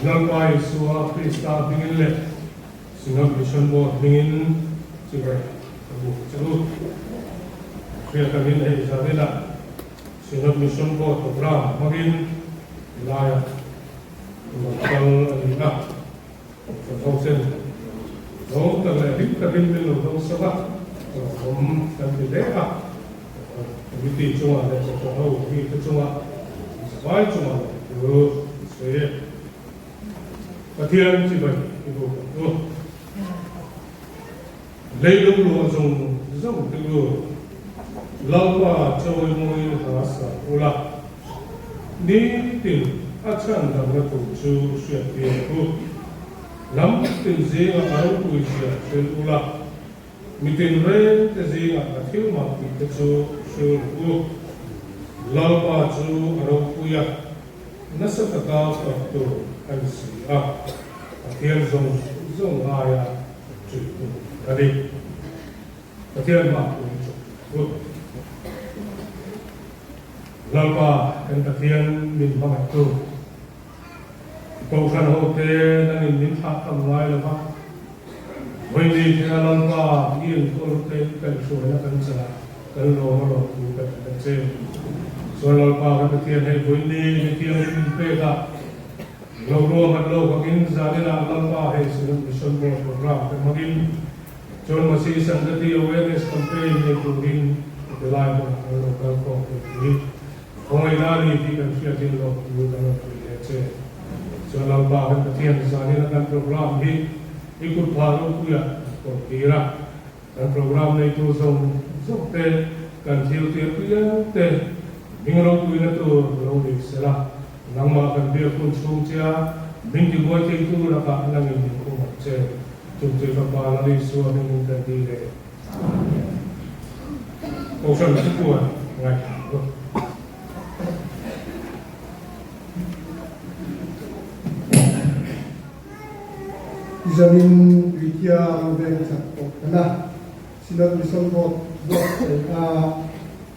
Lalpa Isua Krista hmingin leh Synod Mission Board hmingin chibai ka buk che u. Hriat angin hei zaninah Synod Mission Board Program hmangin helaiah lo kal a ni a. Ka thawksen zawng tak leh hlim takin min lo dawng sak a, hlauhawm kan ti hle a. Committee chungah leh chawhchawh ho mite chungah zavai chungah leh thu i sawi e. Pathian chibai i buk ang u. Leilung luah zawng zawng te u, Lalpa chawimawi hla sa ula, nitin a chhan damna tur chu hriattir u. Lam tin zingah a ropui zia hril ula, mitin reng te zingah a thil mah tih te chu hril u. Lalpa chu a ropui a, nasa taka fak tur a ni si a, Pathian zawng zawng aia ṭih tur a ni. Pathian hma pui chawp tur. Lalpa kan Pathian min hmangaihtu, Kohhran hote nangin min thlah tam ngai lo va, Vawiini thlenga Lalpa i enkawl te kan hruaina kan chala kan lawm a lawm thu kan hre che. Chuan Lalpa kan Pathian hei vawiini ni thianghlim min pek a, lo ruahman lo vangin zaninah Lalpa hei Synod Mission Board Program te hmangin Chuan Masi Sangati Awareness Campaign nei turin heti lai hmunah kan lo kal khawm thei hi khawngaihna a ni tih kan hriatin lawm thu kan rawn hrilh leh che. Chuan Lalpa kan Pathian zanin a kan program hi i kut phah ropuiah kan kawl tir a, kan program neitu zawng zawng te, kan thil tir piang te hming ropuina tur lo ni sela, nangmah kan biak hun chhung chia min tibuai theitu lakah nangin min khum ang che. Chungte fapa Lal Isua hmingin kan ti leh. Amen. Kohhran thupuan ngaithla ang u. Zanin Tuithiang veng chak pawh kan a, Synod Mission Board buatsaih a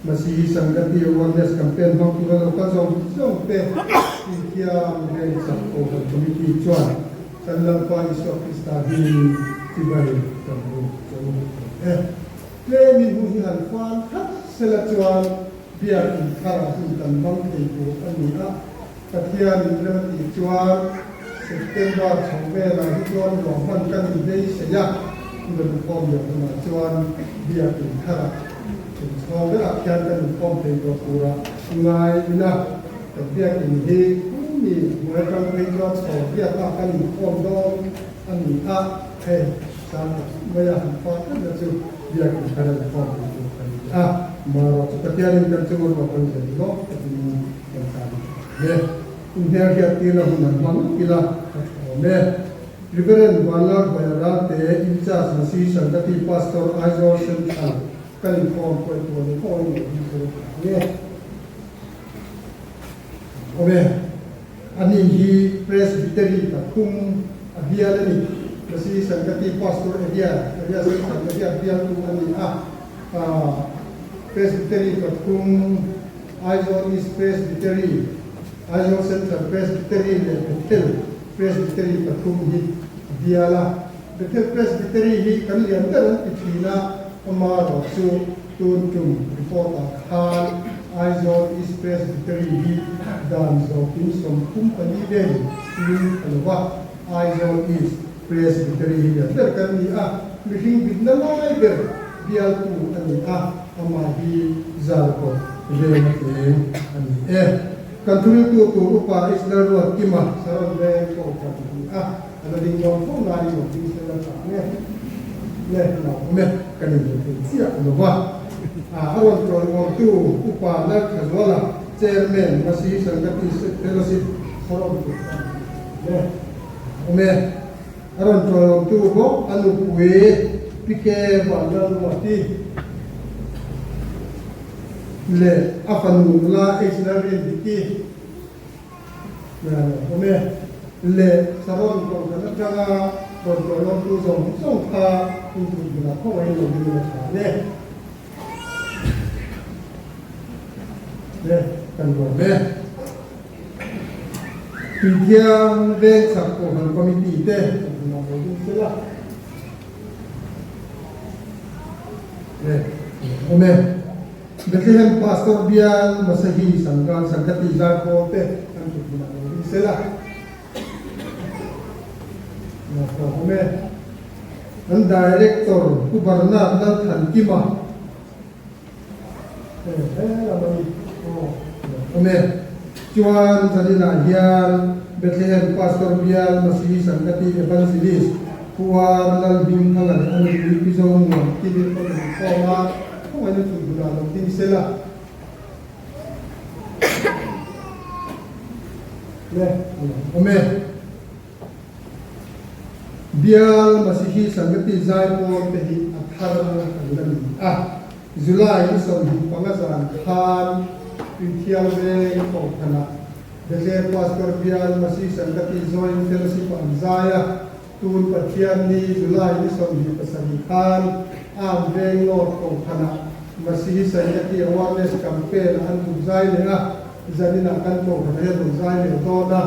Masihi Sangati Awareness Campaign hmang tura lo kal zawng zawng te Tuithiang veng chak Kohhran Committee chuan Kan Lalpa Isua Krista hmingin chibai kan buk che u ang e. Tlemin hun hi han fal khat sela chuan biak inkharah hun kan hmang thei tur a ni a. Pathianin rem a tih chuan September chho velah hi chuan ruahman kan inbeisei a, hun a inkhawm leh hunah chuan biak inkharah inchhawng berah khian kan inkhawm thei tawh tura ngai ila. Kan biakin hi mi hnuai atang phei chuan chhawr biaka kan inkhawm dawn a ni a, hei sang tak mai a han fak tlat na chu biakin kan inkhawm tih tur kan ni a, marawh chu Pathianin kan chunga ruah kan zel lawk takin kan tan a tha awm e. Inhmel hiat tirna hun an hmang ila a tha awm e. Reverend Vanlal Hruaia Ralte, In-charge Masi Sangati Pastor Aizawl Central kan inkhawm pawh i tuan i khaw in lo hming chu a ang e. Awm e. Ani hi Presbytery pathum a bial a ni. Masi Sangati Pastor Area, Area Central Area bialtu a ni a. Presbytery pathum, Aizawl East Presbytery, Aizawl Central Presbytery leh Bethel Presbytery pathum hi a bial a. Bethel Presbytery hi kan lian ber an ti thin a, amarawh chu Tun tum report-ah khan Aizawl East Presbytery hi dan zawkin 34 vel in a lo va, Aizawl East Presbytery hi lian ber kan ni a, mihring bitna lai ber bialtu a ni a, amah hi Zarkawt veng a tleng a ni e. Kan thuriltu tur upa Israel Ruatkima Saron veng pawh kan ni a. A la ding dawn fo nain lo ding se la tha nge le lo awm e, kan inhmu thei chiah lo va. A rawn tawlngawmtu Upa Lalthazuala, Chairman, Masi Sangati Fellowship Saron tur kha a ni le awm e. A rawn tawlngawmtu bawk a nupui PK Vanlalruati leh a fanu nula H Lalrindiki. Awm e. Le Saron kohhran atanga rawn tawlawmtu zawng zawng kha inthut hunah khawngaihin lo ding ila tha ang e. Le kan lawm e. Tuithiang Vengchhak Kohhran Committee te thuthlung ah lo ding sela. Le awm e. Bethlehem Pastor Bial Masahi Sangkan Sangkati Zaipawl te an thuthlung ah lo ding sela. Awm e. An Director Pu Bernard Lalthankima Awm e. Chuan zaninah hian Bethlehem Pastor Bial Masihi Sangkati Evangelist Pu Ar Lalhmingthanga leh a nupui Pi Zomuan Kivin pawh in khawm a, khawngaihna thut hunah lo ding sela. Le, awm e. Bial Masihi Sangati zaipawl te hi a thar an la ni a. July ni 25 zan khan Tuithiang veng Kohhranah Bethlehem Pastor Bial Masihi Sangati Joint Fellowship ah an zai a. Tun Pathian ni July ni 27 khan Arm Veng North Kohhranah Masihi Sangati Awareness Campaign ah an zuk zai leh a. Zaninah kan Kohhran hian rawn zai leh dawn a,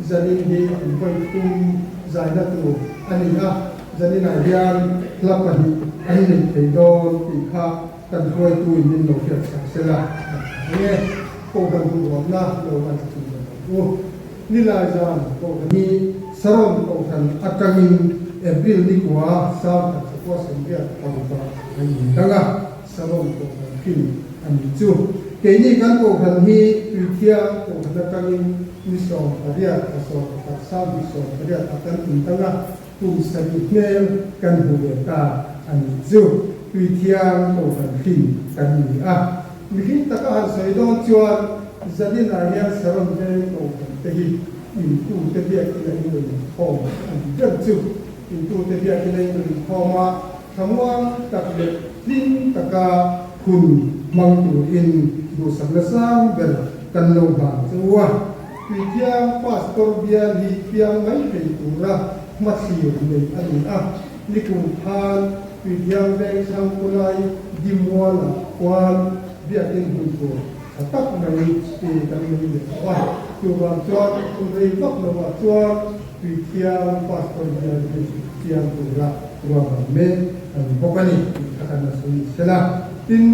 zanin hi an vawi thum zaina tur a ni a, zaninah hian hla pahnih an nei thei dawn tih kha kan hruaituin min lo hriat chhuah sela a tha ang e. Kohhran duhawmna lo an tla thung dawn ang u. Nilai zan Kohhran hi Saron Kohhran atangin April ni kua sang khat chakua 85 a indang a. Saron Kohhran hrim a ni chu. Keini kan Kohhran hi Tuithiang Kohhran atangin ni 18 thla 11 20 a kan intang a, kum sarih hmel kan hmu ve ta a ni chu. Tuithiang Kohhran hrim kan ni a. Mihring taka han sawi dawn chuan zaninah hian Saron Veng Kohhran te hi intute biakin a inrawn inkhawm a ni ber chu. Intute biakin a inrawn inkhawm a. Thlamuang tak leh hlim taka hun hmang turin duhsakna sang ber kan lo hlan che u a. Tuithiang Pastor bial hi piang mai thei tura hmathlir nei a ni a. Nikum khan Tuithiang veng Chhangkulai Dimuala khuan biakin hun tur tha tak mai ti kan nei leh tawh a. Chuvang chuan hun rei vak lovah chuan Tuithiang Pastor bial hi piang tura ruahman mek a ni bawk a ni tih kha kan la sawi sel a. Tin,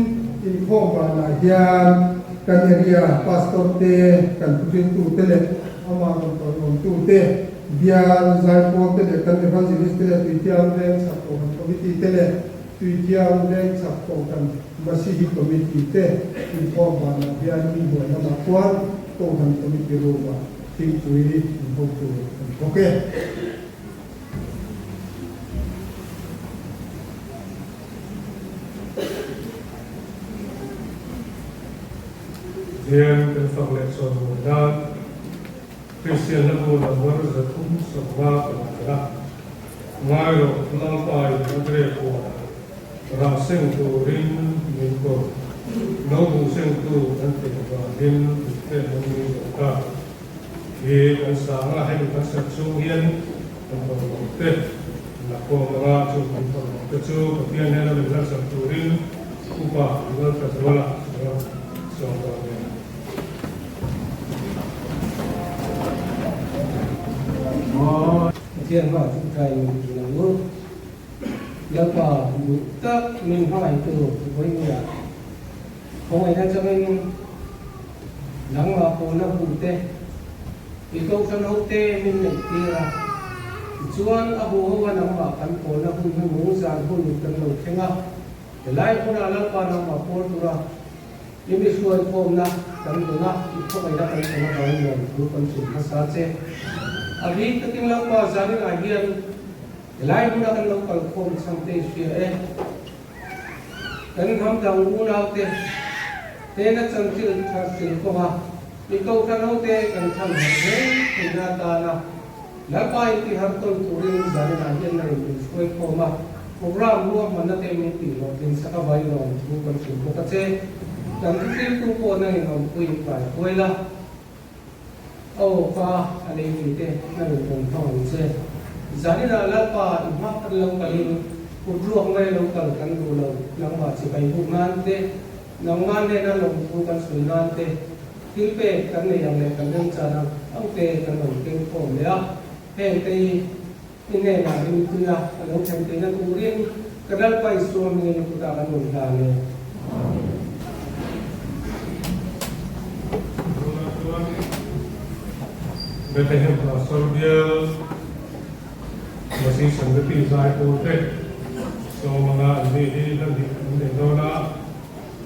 inkhawm vanah hian kan area Pastor te, kan thuhriltu te leh amah rawn tawlawmtu te, bial zaipawl te leh kan Evangelist te leh Tuithiang Veng Chhak Kohhran Committee te leh Tuithiang Veng Chhak Kohhran Masihi Committee te inkhawm vanah hian inhnuai lamah chuan Kohhran Committee room-ah thingpui an ho tur a ni bawk e. Pathian kan fak leh chawn mawi nan Kristian hla bu number 350 a. Ngai rawh, Lalpa in a grep huanah rah seng turin min ko. Lo buh sengtu kan theih avangin mitte'n an nui zo ta. Hi kan sang a, hemi kan sak chhung hian kan tawlhawm te la khawm ang a, chung kan tawlhawm te chu Pathian hnena min hlansak turin Upa Lalthazuala chuan sawm dawn nia. Pathian hma chu tlai min ti lo u. Lalpa duh tak min hmangaihtu vawinia khawngaihna changin nangmah pawhna hu te, i kohhran ho te min neih tir a. Tichuan a hu ho a nangmah kan pawhna hun hnunung zan hun kan lo thleng a, helai hmunah Lalpa nangmah pawl tura i mi hruaikhawmna kan dawn a, i khawngaihna kan tawn avangin lawmthu kan hrilh hmasa che. A bik takin Lalpa zaninah hian Helai hmuna kan lo kal khawm chhang te i hria e. Kan hnam dang unau te hnena chanchil thar sil kawnga mi kohhran ho te kan chhan harh hle theihna atana Lalpa intihar tawn turin zaninah hian na rawn inhruai khawm a, program ruahmanna te min tih hlawhtlin sak a vai lawm thu kan hrilh bawk a che. Kan thuhriltu pawh nangin awmpui in kai huai la. Aw pa, a lei mi te na rawn tawn hmang ang che. Zaninah Lalpa i hma kan lo kalin kut ruak mai lo kal kan duh lo, nangmah chibai buk nan te, nangmah nena lawmthu kan sawi nan te. Thil pek kan nei ang leh kan remchan ang ang te kan rawn keng khawm leh a, heng te hi i hnenah rimtuia a lo thlen theihna turin ka Lalpa Isua hmingin i kutah kan rawn hlan e. Tunah chuan Bethlehem Pastor Bial Masi Sangati zai pawl te sawm anga an ni hi hlan hnih an nei dawn a,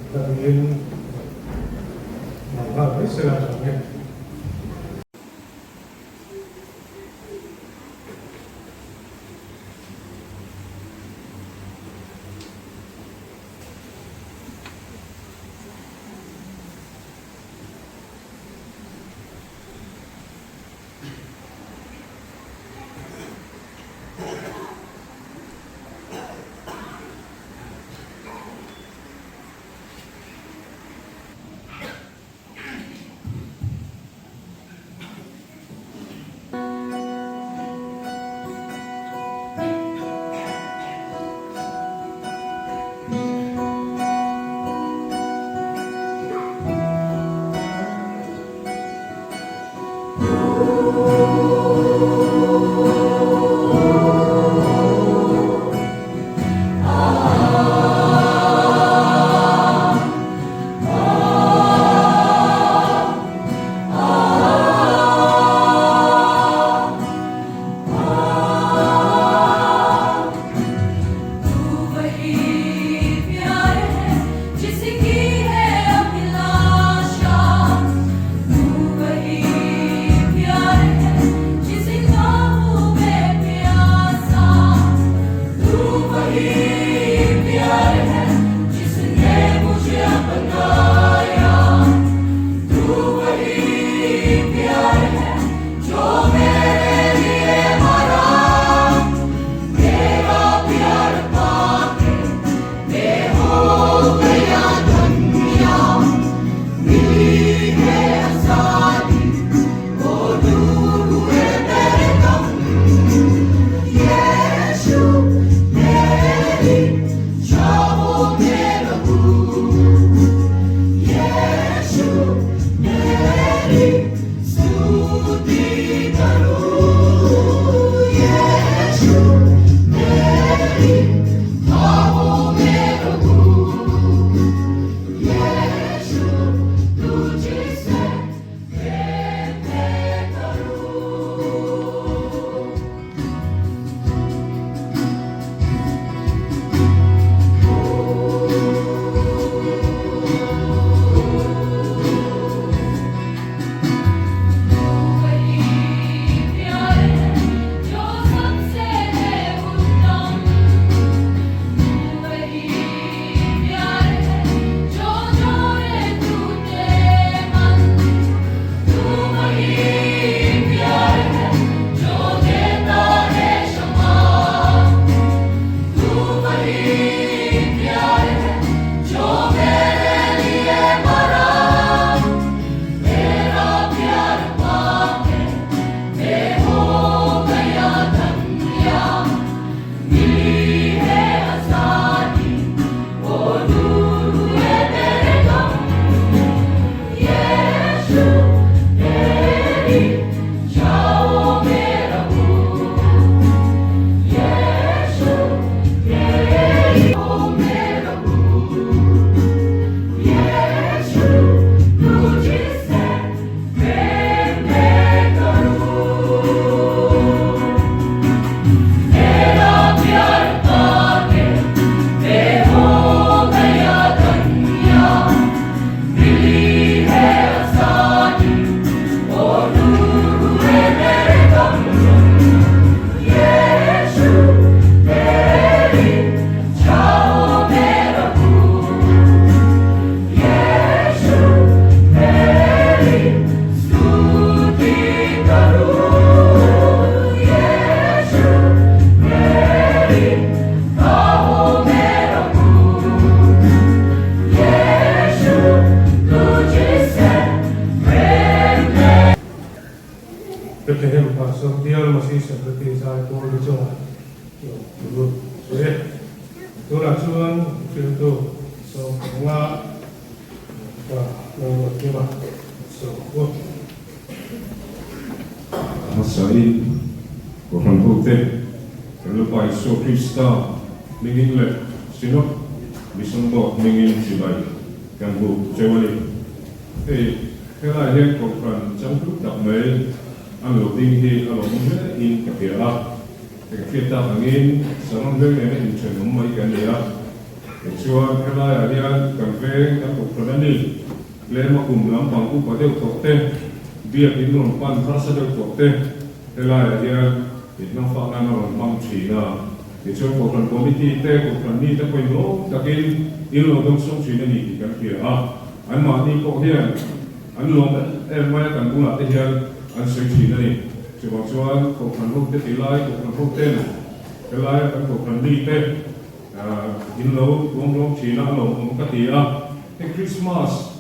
hlan hnihin nghal mai sela tha nge. Bethlehem Pastor Bial Masi Secretary zai pawl te chungah lo thu sawi e. Tunah chuan hriltu 15 pa Lalruatkima. Sakhua. Hmasain Kohhran hote kan Lalpa Isua Krista hmingin leh Synod Mission Board hmingin chibai kan buk cheu a ni. Hei helaiah hian Kohhran changtluk tak mai an lo ding hi a lawmawm hle in ka hria a. Ka hriat tak angin Saron veng nena inthenawm mai kan ni a. Tichuan helaiah hian kan veng kan Kohhran a ni. Tlema kum lampang upa deuh tawh te, biak in rawn pan harsa deuh tawh te, helaiah hian inhmang fah nan a rawn hmang thin a. Tichuan Kohhran Committee te, Kohhran mi te pawhin lawm takin in lo dawngsawng thin a ni tih kan hria a. Anmahni pawh hian an lawm em em mai a, kan bulah te hian an sawi thin a ni. Chuvang chuan Kohhran ho te ti lai, Kohhran ho ten helaia kan Kohhran mi te, In lo tuam rawng thin a, a lawmawm ka ti a. Hei Krismas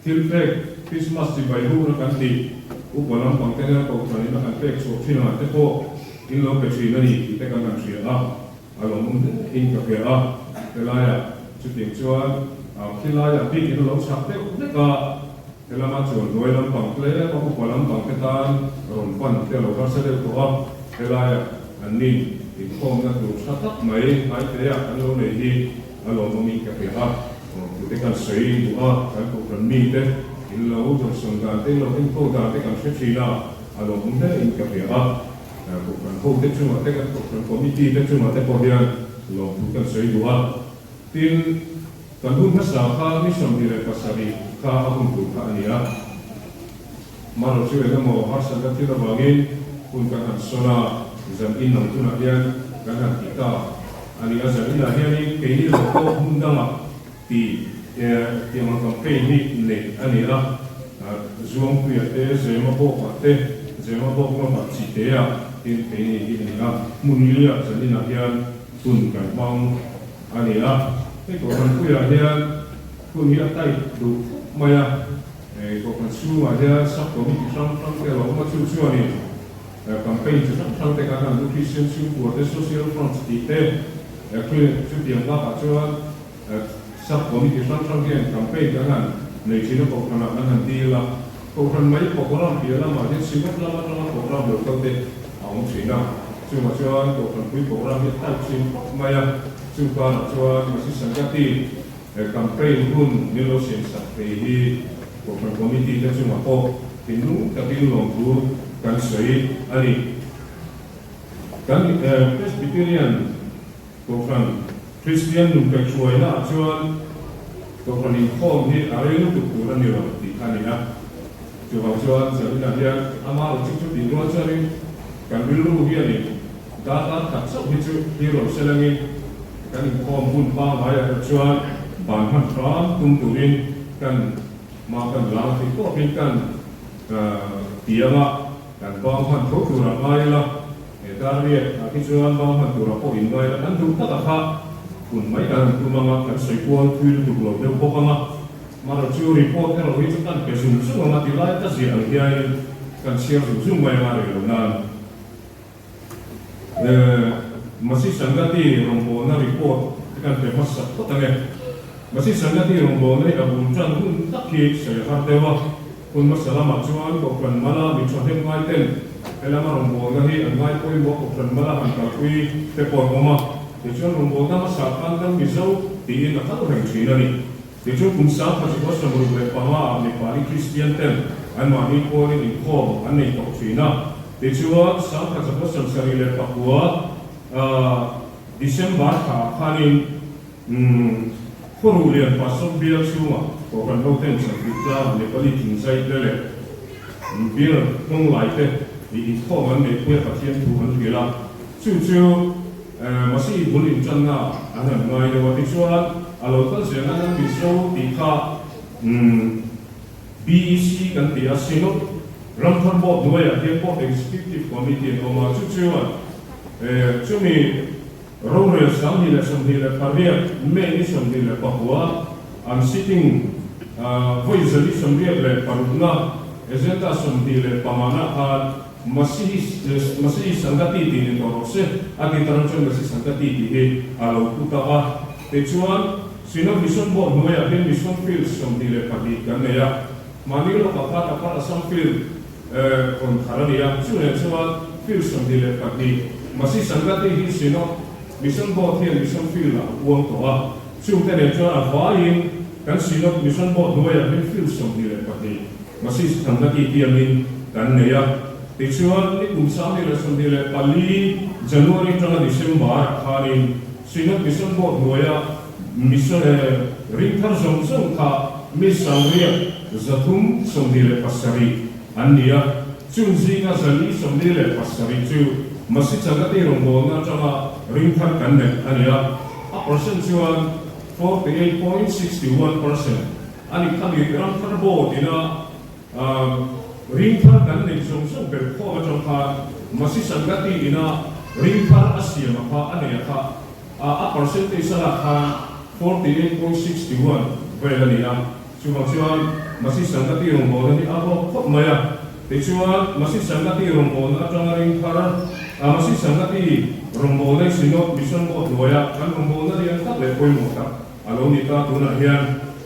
thil pek, Krismas chibai rukna kan tih, upa lampang te nen kohhran in a kan pek chhuah thin ang te pawh in lo pe thin a ni tih te kan han hria a, a lawmawm hle in ka hria a. Helaiah chutiang chuan khilaiah bik in a lo chhak deuh hlek a, helama chuan hnuai lampang tlem a upa lampang te tan rawn pan te a lo harsa deuh tawh a, helaiah an nin. Inkhawmna tur tha tak mai hmaiteah kan lo nei hi a lawmawmin ka hria a, tute kan sawi duh a, kan kohhran mite in lo dawhsawn dan te, in lo enkawl dan te kan hre thin a, a lawmawm hle in ka hria a. Kohhran hote chungah te, kan kohhran committee te chungah te pawh hian lawmthu kan sawi duh a. Tin, kan hun hmasa kha ni 27 kha a hun tur kha a ni a. Maro chu eng emaw harsatna thil avangin hun kan han sawn a, zan in ang tunah hian kan han ti ta a ni a, zan inah hianin keini lo pawh hmun dangah ti tiang ang campaign hi neih a ni a, Zuangpuia te, Zema bawkah te, Zema bawk lamah Chiteah tin keini hi a ni a, hmun liah zan inah hian hun kan hmang a ni a, hei Kohhranpuiah hian hun hi a tight duh khawp mai a. Kohhran chhungah hian sub committee hrang hrang te a lo awm a, chu chuanin campaign chi hrang hrang te kan han lu Christian chhungkua te, social front tih te, chutiang bakah chuan sub committee hrang hrang hian campaign kan han nei thin a, kohhranah kan han dil a, kohhran mai programme piah lamah hian Synod lam atanga programme lo kal te a awm thin a, chungah chuan kohhranpui programme hi a type thin khawp mai a, chung karah chuan Masi Sangati He campaign hun min lo siam sak thei hi Kohhran Committee te chungah pawh thinlung takin lawmthu kan sawi a ni. Kan Presbyterian Kohhran Kristian nun kaihhruaina ah chuan Kohhran inkhawm hi a rei lutuk tur a ni lo tih kha a ni a. Chuvang chuan Zarina hian ama lo chu chu tih rual chuanin kan rilru hianin darkar khat chauh hi chu thlir lo se langin kan inkhawm hun pangngai ah erawh chuan ban hman hram tum turin kan mah kan lang thei tawpin kan tiang a, kan bang hman tho turah ngai ila, he dar riat ah khi chuan bang hman turah pawh in ngai ila kan duh tak a kha hun mai kan han tum anga kan sawi kual thui lutuk lo deuh bawk anga. Mara chu report erawh hi chu kan pe zung zung ang a ti lai ka ziah ang hianin kan chhiar zung zung mai anga rei lo nan Masi Sangati rawngbawlna report te kan pe hmasa phawt ang e. Masi Sangati rawngbawlna hi a bul tan hun tak hi sawi a har deuh a, hun hmasa lamah chuan Kohhran mala mi thahnem ngai ten helama rawngbawlna hi an ngai pawimawh Kohhran mala han kalpui te pawh an awm a, tichuan rawngbawlna hmasa khan kan Mizo tiin a kal reng thin a ni. Tichuan kum 1965 ah Nepali Kristian ten anmahni pawlin inkhawm an nei tawh thin a. Tichuan 1979 December thla ah khanin Khuaruh lian Pastor bial chhungah Kohhran ho ten Changkut tlang Nepali thingzai te leh bial hmawng lai te inkhawm an neihpui a Pathian thu an hrilh a. Chu chu Masi bul inṭanna an han ngai deuh a, tichuan a lo kal zel nan an Mizo tih kha BEC kan ti a, Synod Ramthar Board hnuaiah hian Board Executive Committee an awm a, chu chuan chumi rorel 2028 May ni 29 an sitting vawi 86na agenda 25 na khan Masihi Masihi Sangati tih ni tawh rawh se, a ti tarang chuan Masihi Sangati tih hi a lo pu ta a. Tichuan, Synod Mission Board hnuaiah hian Mission Fields 22 kan nei a. Mahni lawkah khan Upper Assam Field rawn thar a ni a, chu nen chuan Field 22 Masi Sangati hi Synod Mission Board hian Mission Field-ah a puang tawh a, chungte nen chuan a vaiin kan Synod Mission Board hnuaiah hian Field 22 Masi Sangati tiangin kan nei a. Tichuan, ni kum 2024 January atanga December-ah khanin Synod Mission Board hnuaia Mission ring thar zawng zawng kha mi sangriat 327 an ni a, chung zinga 447 chu Masi Changati rawngbawlna atanga ring thar kan neih a ni a, a percent chuan 48.61% a ni. Khami ram thar board ina Ring thar kan neih zawng zawng ber khawm atang khan Masi Sangati ina ring thar a siam a kha a nei a kha a percentage a lak khan 48.61 vel a ni a. Chuvang chuan Masi Sangati rawngbawlna hi a rawk khawp mai a. Tichuan Masi Sangati rawngbawlna atanga ring thar Masi Sangati rawngbawlna Synod Mission Board hnuaia kan rawngbawlna lian tak leh pawimawh tak A lo ni ta tunah hian.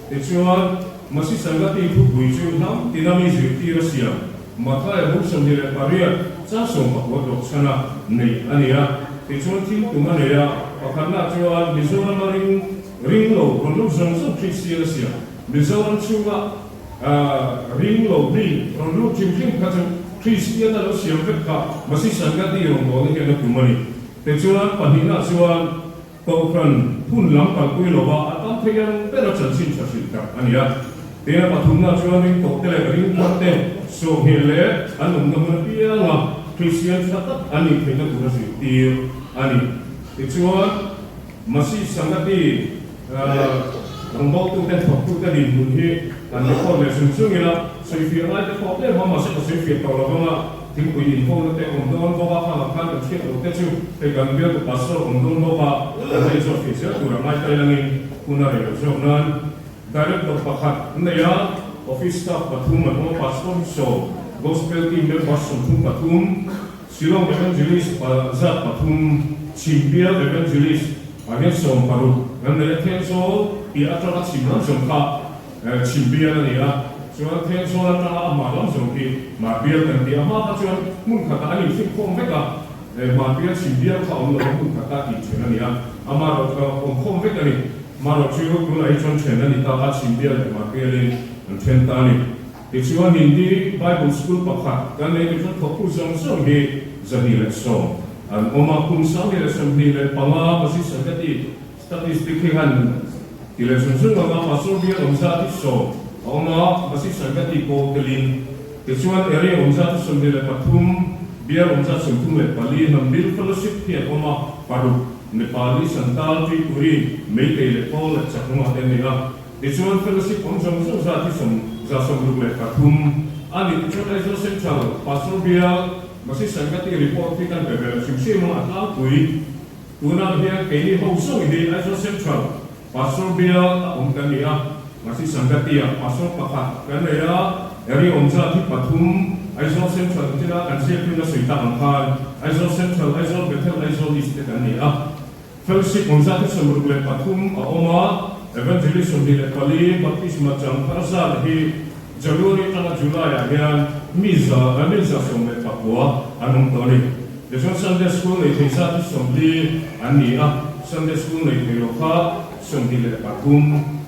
Tichuan, Masi Sangati thupui chu hnam tina mi zirtir a siam, Mathaia buk 28 chang 19 dawh chhana neih a ni a. Tichuan thil tum a nei a, pakhatna chuan Mizorama ring ring lo rawn lut zawng zawng Kristian a siam. Mizoram chhunga ring lo mi rawn lut hrim hrim kha chu Kristian a lo siam vek kha Masi Sangati rawngbawlna hian a tum a ni. Tichuan, pahnihna chuan Kohhran hun lam kalpui lova a tam thei ang bera chanchin tha hrilh tak a ni a. Tina pathumna chuan ringtawhte leh ringthuatte sawhheh leh an awmna hmun apianga Kristian tha tak an nih theihna tur a zirtir a ni. Tichuan, Masih Sangati rawngbawltute thawktute dinhmun hi an record leh zung zung ila, sawifiah ngaite pawh tlem a, mahse ka sawifiah tawh lo vang a. Thingpui inkhawmna te awm dawn bawk a, khangah khan kan hriat loh te chu hei kan bialtu pastor awm dawn bawk a, kan nei zawk thei zel tur a ngai tai langin hun a rei loh zawk nan Director pakhat an nei a, office staff pathum an awm a, pastor hi sawm, gospel team members 33, Shillong Evangelist pa zat pathum, Chhim bial Evangelist ah hian 16 an nei a, Thenzawl piah atanga chhim lam zawng kha Chhim bial a ni a, chuan Thenzawl atanga a hmar lam zawng hi Hmar bial kan ti a, hma kha chuan hmun khatah an infinkhawm vek a, Hmar bial chhim bial kha awm lo a hmun khata inthen a ni a, amaherawh kha awmkhawm vek a ni. Amaherawh chu tunah hi chuan then a ni ta a, chhim bial leh hmar bialin an then ta a ni. Tichuan Hindi Bible School pakhat kan nei te chuan thawktu zawng zawng hi 210 an awm a, kum 2025 position ka ti Statistic hi han ti leh zung zung ang a, Pastor bial awm zat hi 10 a awm a, position ka ti kawl telin. Tichuan area awm zat hi 23, bial awm zat 34, hnam bil fellowship hi an awm a, paruk, Nepali, Santal, Tripuri, Meitei leh Kawl leh Chakma te an ni a. Tichuan fellowship awm zawng zawng zat hi 163 a ni. Tichuan Aizawl Central Pastor Bial Masi Sangati report hi kan pe ve lo hrim hrim a, a tlangpui. Tunah hian keini ho zawng hi Aizawl Central Pastor Bial a awm kan ni a, Masi Sangati-ah Pastor pakhat kan nei a, area awm zat hi pathum, Aizawl Central tina kan ziaktu na sawi tak ang khan Aizawl Central, Aizawl Bethel, Aizawl East te kan ni a. Fellowship awm zat hi 63 a awm a, Evangelist 24, Baptisma chang thar zat hi January atanga July ah hian mi za mi 119 an awm tawh a ni. Tichuan Sunday School nei thei zat hi 40 an ni a, Sunday School nei thei lo kha 23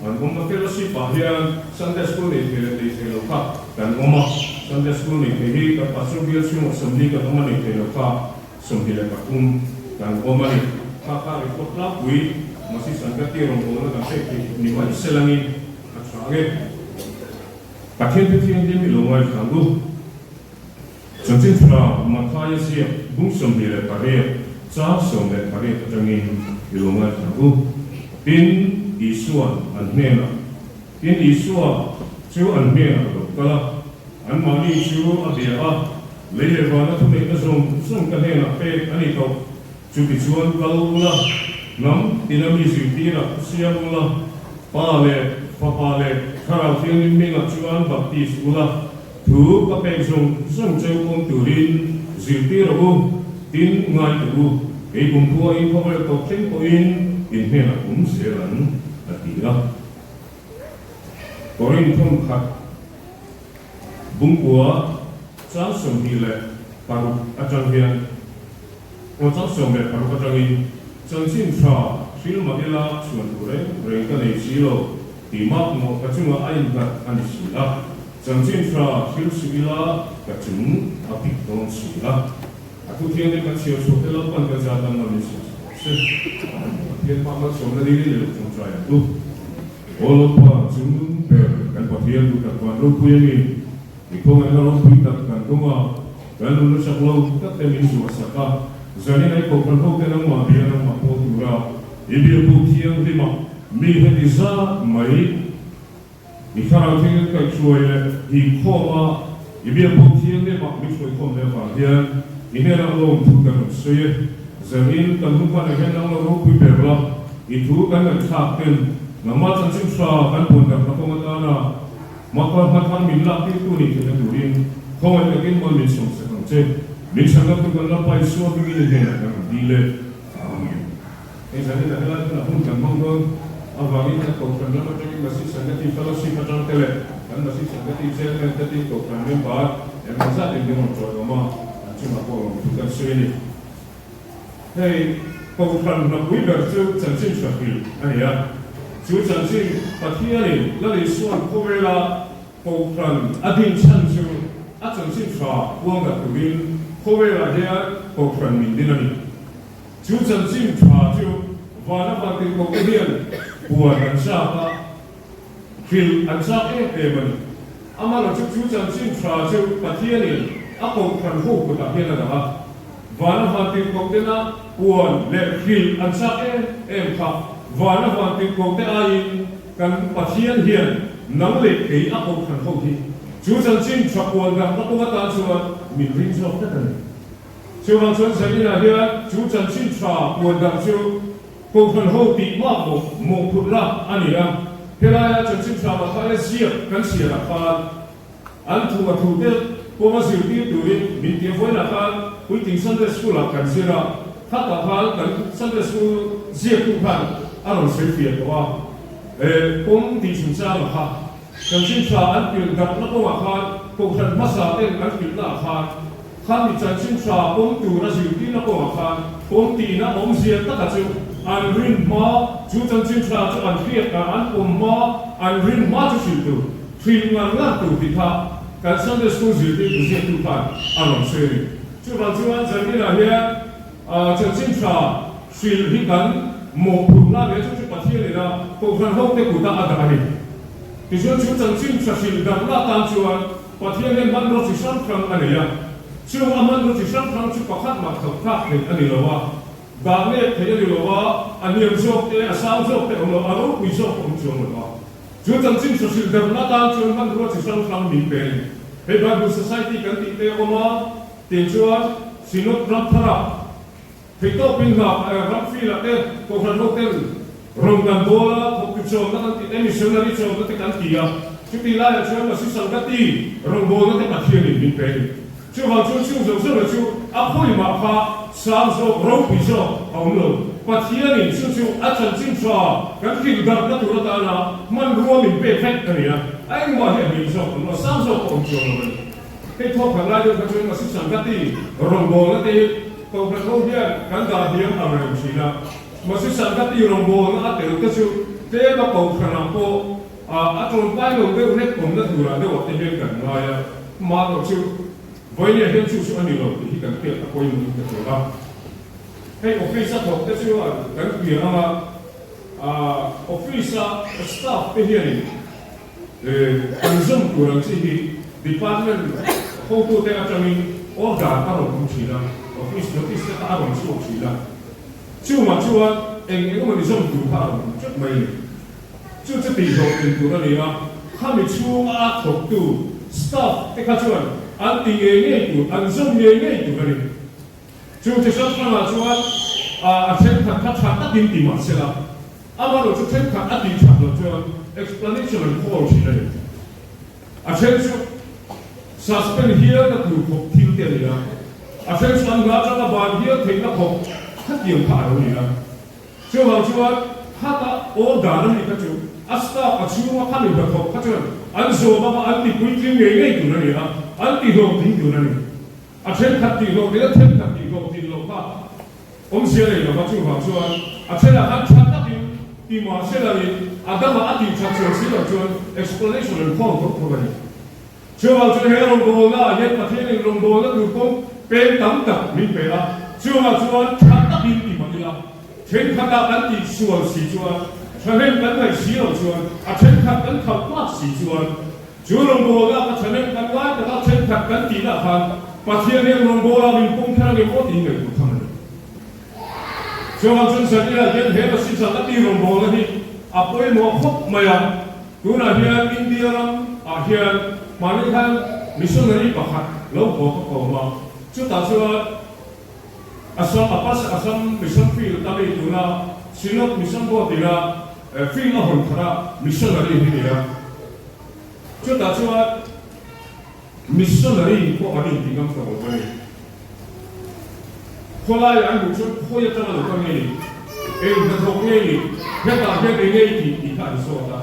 an awm a. Fellowship ah hian Sunday School nei thei leh nei thei lo kha kan awm a, Sunday School nei thei hi kan Pastor bial chhungah 40 kan awm a, nei thei lo kha 23 kan awm a ni. Kha kha report tlangpui Masi Sangati rawngbawlna kan hriat theih ni mai se langin a tha ang e. Pathian thu thianghlim i lo ngaithla ang u. Chanchin tha Mathaia ziak bung 28 chang 18 atangin i lo ngaithla ang u. Tin, Isua'n an hnenah, Tin, Isua chu an hnenah a lo kal a, anmahni chu a bia a, Lei leh vana thuneihna zawng zawng ka hnenah pek a ni tawh. Chutichuan kal ula, hnam tina mi zirtirah thu siam ula, Pa leh Fapa leh Thlarau Thianghlim hmingah chuan baptis ula, thu ka pek zawng zawng cheu awm turin zirtir rawh u, tin ngai teh u, kei kum khuain khawvel tawp thleng pawhin in hnenah awm zel ang, a ti a. Korinth thawnkhat. Bungkua chang 26 atang hian aw chang 16 atangin chanchin tha hril mah ila chhuan tur reng reng ka nei si lo tih mak mawh ka chungah a innghat a ni si a, chanchin tha hril suh ila ka chung a pik dawn si a. A thu thianghlim kan chhiar chhuah te Lalpan kan zat dang ngam in siam sak rawh se. Pathian hma malsawmna dil in i lo tawngtai ang u. Aw Lalpa, chung ber kan Pathian duh tak van ropui a ni. I khawngaihna ropui tak kan dawng a, kan nunna chak lo tak te min zuah sak a, zanin ai kohhran ho te nangmah bia nangmah pawl tura i biakbuk thianghlim a mi heti zat mai I thlarau thing kaih hruai leh inkhawm a, i biakbuk thianghlim ah min hruaikhawm leh avang hian i hnenah lawm thu kan rawn sawi e. Zanin kan hun hmanah hian nang lo ropui ber la, i thu kan ngaihthlak ten nangmah chanchin hra kan puan darhna kawng atana hmakawr hmathar min lak tirtu nih theihna turin khawngaih takin mawi min sawm sak ang che. Min chhanna tur kan Lalpa Isua hmingin i hnenah kan rawn dil e. Amen. Hei zanin ah helai hmunah hun kan hmang dawn avangin kan Kohhran lam atangin Masjid Sangati Fellowship atang te leh kan Masjid Sangati Chairman te tin Kohhran member engmaw zat in min rawn tawiawm a, an chungah pawh lawmthu kan sawi a ni. Hei Kohhran hnapui ber chu chanchin hra hrilh a ni a, chu chanchin Pathianin Lal Isuan khawvela Kohhran a din chhan chu a chanchin hra puangdarh turin khawvelah hian Kohhran min din a ni. Chu chanchin tha chu vana vantirhkohte hian puan an chak a, hrilh an chak em em a ni. Amaherawhchu chu chu chanchin tha chu Pathianin a kohhran ho kutah hian a dah a, vana vantirhkohtena puan leh hrilh an chak em em kha vana vantirhkohte aiin kan Pathian hian nang leh kei a kohhran ho hi chu chanchin tha puan dahna kawng atan chuan min ring zawk tlat a ni. Chuvang chuan Zaninah hian chu chanchin tha puan dang chu Kohhran ho tih mak mawh mawhphurhna a ni a. Helaia chanchin tha Mathaia ziak kan chhiarah khan an thu a thute kawnga zirtir turin min tia vawiinah khan puitling Sunday School-ah kan zir a, khatah khan kan Sunday School ziaktu khan a rawn sawi fiah tawh a, kawng tih chungchangah kha chanchin tha an pilh darhna kawngah khan Kohhran hmasa ten an pilhnaah khan Kha mi chanchin tha pawm tura zirtirna kawngah khan pawm tihna awmzia taka chu an rin hma, chu chanchin tha chu an hriat a, an pawm hma, an rin hma chu hrilh tur, hrilh ngar ngar tur tih kha kan Sunday School zirtirtu ziaktu khan a rawn sawi a ni. Chuvang chuan Zanginah hian chanchin tha hrilh hi kan mawhphurhna leh chu chu Pathian ina Kohhran hote kuta a dah a ni. Tichuan chu chanchin tha hrilh darhna atan chuan Pathian hian hmanraw chi hrang hrang a nei a, chung a hmanraw chi hrang hrang chu pakhat mah thawk thlak theih a ni lo a, dah nep theih a ni lo a, a hniam zawk te, a sang zawk te a awm lo, a ropui zawk a awm chuang lo a. Chu chanchin hruhrilh derna tan chuan hmanrua chi hrang hrang min pe a ni. Hei Bible Society kan tih te a awm a, tiang chuan Synod ram thara theihtawpin hna ram filah te Kohhran hoten rawn kan bawl a, thawktu chawmna kan tih te, missionary chawmna te kan ti a, chutih laiah chuan Masi Sangati rawngbawlna te Pathianin min pe a ni. Chuvang chuan chung zawng zawng chu a khawimah kha sang zawk, ropui zawk a awm lo. Pathianin chu chu a chanchin tha kan hrilh darhna tur atana hmanrua min pek vek a ni a, a engmah hi a hlim zawk awm lo, a sang zawk a awm chuang lo a ni. Hei thawk khat lai deuh kha chuan Masi Sangati rawngbawlna te hi Kohhran ho hian kan dah hniam ang reng thin a. Masi Sangati rawngbawlna a tel te chu tlem a Kohhranah pawh a tawlpai lo deuh hlek awmna turah deuhah te hian kan ngai a. Mahlo chu vawinia hian chu chu a ni lo tih hi kan hriat a pawimawhin ka hria a. Hei office a thawk te chuan kan pian ang a, office a staff te hianin An zawm tur ang chi hi department hotute atangin order a rawn awm thin a, office notice te kha a rawn chhuak thin a, chungah chuan eng eng emawni zawm tur kha a rawn awm teuh mai a ni. Chu chu tihhlawh tlin tur a ni a, khami chhunga a thawktu staff te kha chuan an ti ngei ngei tur, an zawm ngei ngei tur a ni. Chu chi hrang hrangah chuan a thenkhat kha tha takin ti mah se la, amaherawh chu thenkhat a tih that loh chuan explanation an call thin a ni. A then chu suspend hial na tur khawp thil te a ni a, a then chu an hna atanga ban hial theihna khawp khatiang kha a lo ni a. Chuvang chuan khata order a nih kha chu a staff a chhunga khami hnathawk kha chuan. An zawm anga an ti puitling ngei ngei tur a ni a, an ti hlawhtling tur a ni. A thenkhat tih hlawhtlin a thenkhat tih hlawhtlin loh kha awmzia nei lova, chuvang chuan a thenah khan tha takin ti mahse langin a dangah a tih that chuan si loh chuan explanation an khawng tawh thung a ni. Chuvang chuan he rawngbawlna ah hian Pathianin rawngbawlna tur kawng peng tam tak min pe a, chuvang chuan tha takin ti mah ila, thenkhatah kan tih sual si chuan, thahnem kan ngaih si loh chuan, a thenkhat kan khalh tlak si chuan, Chu rawngbawlna ka chhanem kan ngai taka thenkhat kan tihna khan Pathian hian rawngbawla min pawm kher ange maw tiin ngaihtuah tham a ni. Chuvang chuan Zaniah hian he Masi Zangati rawngbawlna hi a pawimawh khawp mai a, tunah hian India ram ah hian mahni khan missionary pakhat lo haw ka kawm a, chutah chuan Assam Apas Assam Mission Field a mi tuna Synod Mission Board ina Field a hawn thar a missionary hi ni a, chutah chuan missionary pawh an inti ngam tawh lo a ni. Khawlaiah an hmuh chuan khawi atanga lo kal nge ni, eng hnathawk nge ni, hetah hian eng nge i tih tih kha an zawt a.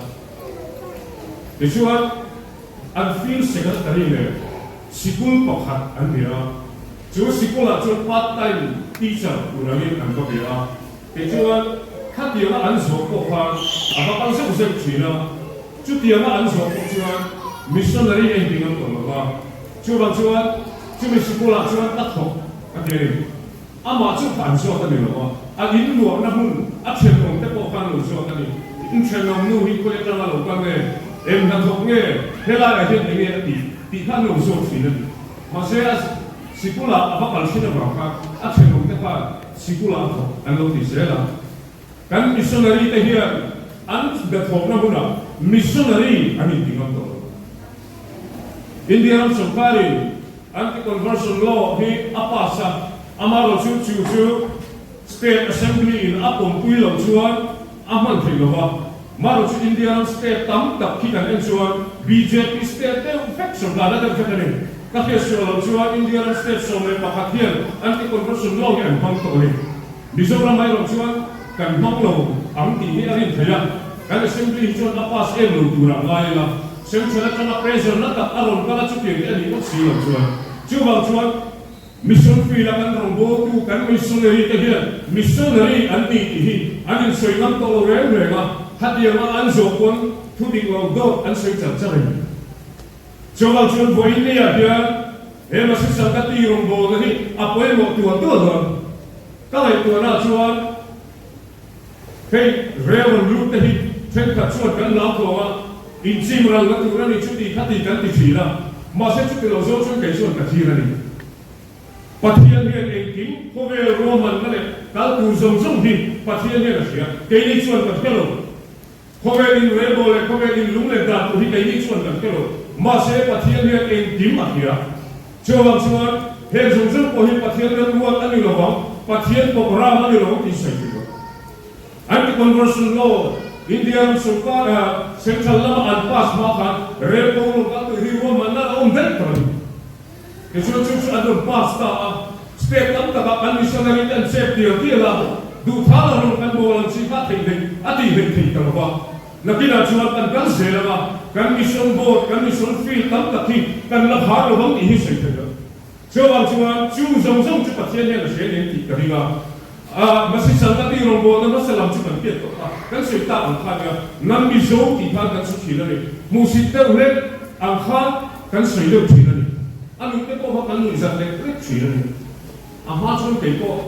Tichuan an field secretary nen sikul pakhat an bia a, chu sikulah chuan part time teacher tur angin an va bia a. Tichuan, khatianga an zawh pawh khan a va kal zeuh zeuh thin a, chutianga an zawh pawh chuan missionary a inti ngam tawh lo va, chuvang chuan chumi sikulah chuan ka thawk a ti a ni. Amah chu kha an zawt a ni lo va, a inluahna hmun a thenawm te pawh khan lo zawt a ni. In thenawm nu hi khawi atanga lo kal nge, eng hnathawk nge, helaiah hian enge a tih tih kha an lo zawt thin a ni. Mahse, a sikulah a va kal thin avang khan a thenawm te khan Sikulah thawk an lo ti zel a. Kan missionary te hian an hnathawkna hunah missionary an inti ngam tawh lo. India ram sawrkarin anti-conversion law hi a pass a, amaherawhchu chu chu State Assembly in a pawmpui loh chuan a hman theih lo va. Amaherawhchu India ram state tam tak khi kan en chuan bjp state deuh vek sawrkarna deuh vek a ni. Ka hriat sual loh chuan India ram state 11 hian anti-conversion law hi an hmang tawh a ni. Mizoram erawh chuan kan hmang lo ang tih hi a rin theih a, kan assembly hi chuan a pass em lo turah ngai ila, central atanga pressure na tak a rawn kal a chutiang te a nih ngawt si loh chuan. Chuvang chuan Mission field a kan rawngbawltu kan missionary te hian missionary an ni tih hi an insawi ngam tawh lo reng reng a, khatianga an zawh pawn thu dik lo dawt an sawi char char a ni. Chuvang chuan vawiin niah hian he Masi Sangati rawngbawlna hi a pawimawh tual tual dawn. Ka ngaihtuahna chuan hei rel rawn lut te hi thenkhat chuan kan lau tawng a, inchim ralna tur a ni chuti khati kan ti thin a, mahse chuti lo zo chuan kei chuan ka thlir a ni. Pathian hian engkim khawvel ruahmanna leh kal tur zawng zawng hi Pathian hian a hria, keini chuan kan hre lo. Khawvel in relbawl leh khawvel in lung leh dan tur hi keini chuan kan hre lo, mahse Pathian hian engkim a hria. Chuvang chuan heng zawng zawng pawh hi Pathian ram ruat a ni lo vang, Pathian programme a ni lo vang tih sawi thei lo. Anti-conversion law India ram sorkar central lama an pass hma khan rel kawng lo kal tih hi ruahmanna a awm daih tawh a ni. Tichuan chu chu an rawn pass ta a, state tam takah kan missionary te an chep tial tial a, duhthal a rawn kan bawl ang chi kha theih hleih a tih hleih thei ta lo va. Nakinah chuan kan kal zel ang a, kan mission board, kan mission field tam tak hi kan la khar lo vang tih hi sawi thei lo. Chuvang chuan chu zawng zawng chu Pathian hian a hria nen tih ka ring a, a Masi Sangati rawngbawlna hmasa lam chu kan hriat tawh kha, kan sawi tak ang khan nia, Nang Mizo tih khan kan sawi thin a ni, hmuhsit deuh hlek ang khan kan sawi deuh thin a ni, a nuih te pawh kha kan nuih zat lek lek thin a ni. A hma chuan kei pawh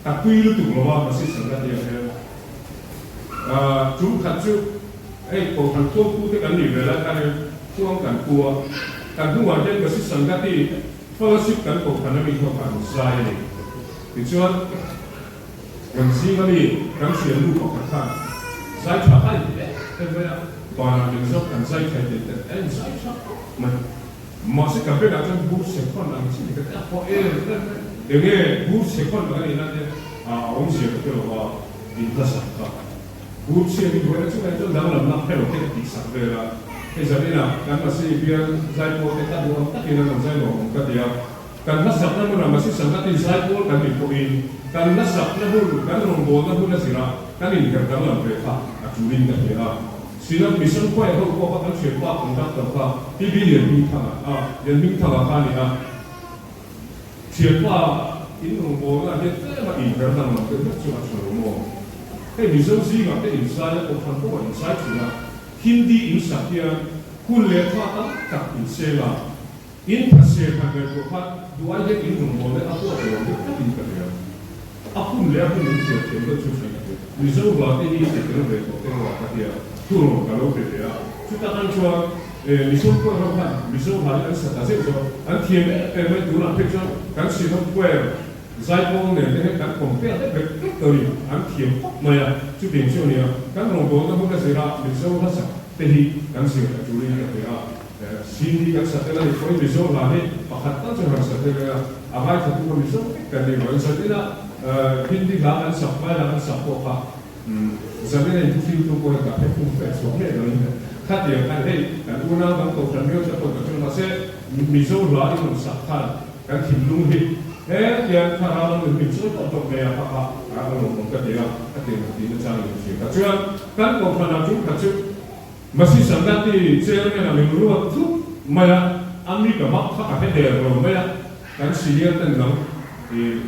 ka tui lutuk lo a, Masi Sangati ah hian tum khat chu hei Kohhran Thuampu te kan nih ve lai khan in Chuang kan pu a, kan hnungah hian Masi Sangati Fellowship kan kohhran a mi ho kha an zai a ni. Tichuan, kan zing a mi kan hriatnu pakhat khan zai tha hai hle em mai a, banah min zawk kan zai thei tih te a inzai tha khawp mai. Mahse ka bengah chuan bur chhe khawn ang chi ni ka ti a, pawh em em mai. Enge bur chhe khawn ang a nih na te a awmzia ka hre lo va, in hla sak kha. Bur chhia hi buaina chungah chuan danglamna hre lo te ka tih sak vel a, hei zaninah kan Masi bial zaipawl te ka duh ang takin an rawn zai lo ang ka ti a, kan hlasakna hmunah Masi Sanghatin zaipawl kan nih pawhin kan hlasakna hun, kan rawngbawlna hun a zirah kan inher danglam ve kha a tulin ka hria a. Synod Mission Choir ho pawh kha kan thianpa conductor kha TB Lianhmingthanga a, Lianhmingthanga kha a ni a. Thianpa in rawngbawlna hian tlem a inher danglam deuh hlek chu a tha lo maw? Hei Mizo zingah te inzai a, Kohhran pawh a inzai thin a, Hindi insak hian hun leh tha tam tak inseng a, In phase khan ngaihtuah kha duai hian in rawn bawl leh a huat lo deuh tlatin ka hria. A hun leh a hun in chhiar thiam deuh chu hriat theih. Mizo hla te hi ti tel ve tawh te ruah ka tia thu rawn ka lo pe ve a. Chuta tan chuan Mizo khuai ho khan Mizo hla hi an sa ta zeuh zeuh a, an thiam em em mai tunah phei chuan kan Synod Choir zaipawl nen te hian kan compare vek vek vek tawh a ni, an thiam khawp mai a, chutiang chu a nia. Kan rawngbawlna hmun a zira Mizo hla sak te hi kan zir a tulin ka hria a. Sindhi kan sa tel a ni pawhin Mizo hla hi pakhat tal chu han sa tel ila, a ngaithla tu kha Mizo vek kan ni lo. Zanina Hindi hla kan sak, Vai hla kan sak pawh kha zanina inthuhriltu pawh hian ka phe khum fe chhuak miah lo in khatiang khan hei kan unau kan kohhran miau te pawh ka hre lo mahse Mizo hla i rawn sak khan kan thinlung hi hetiang thlarau lam in min chawi tawp tawp mai a kha kha a lawmawm ka ti a, khatiang ka tihna chang in hria kha chuan kan kohhranah chu kha chu Masi Sangati chairman a min ruat thup mai a, a mi ka mak kha ka hre der lo mai a, kan senior ten dang i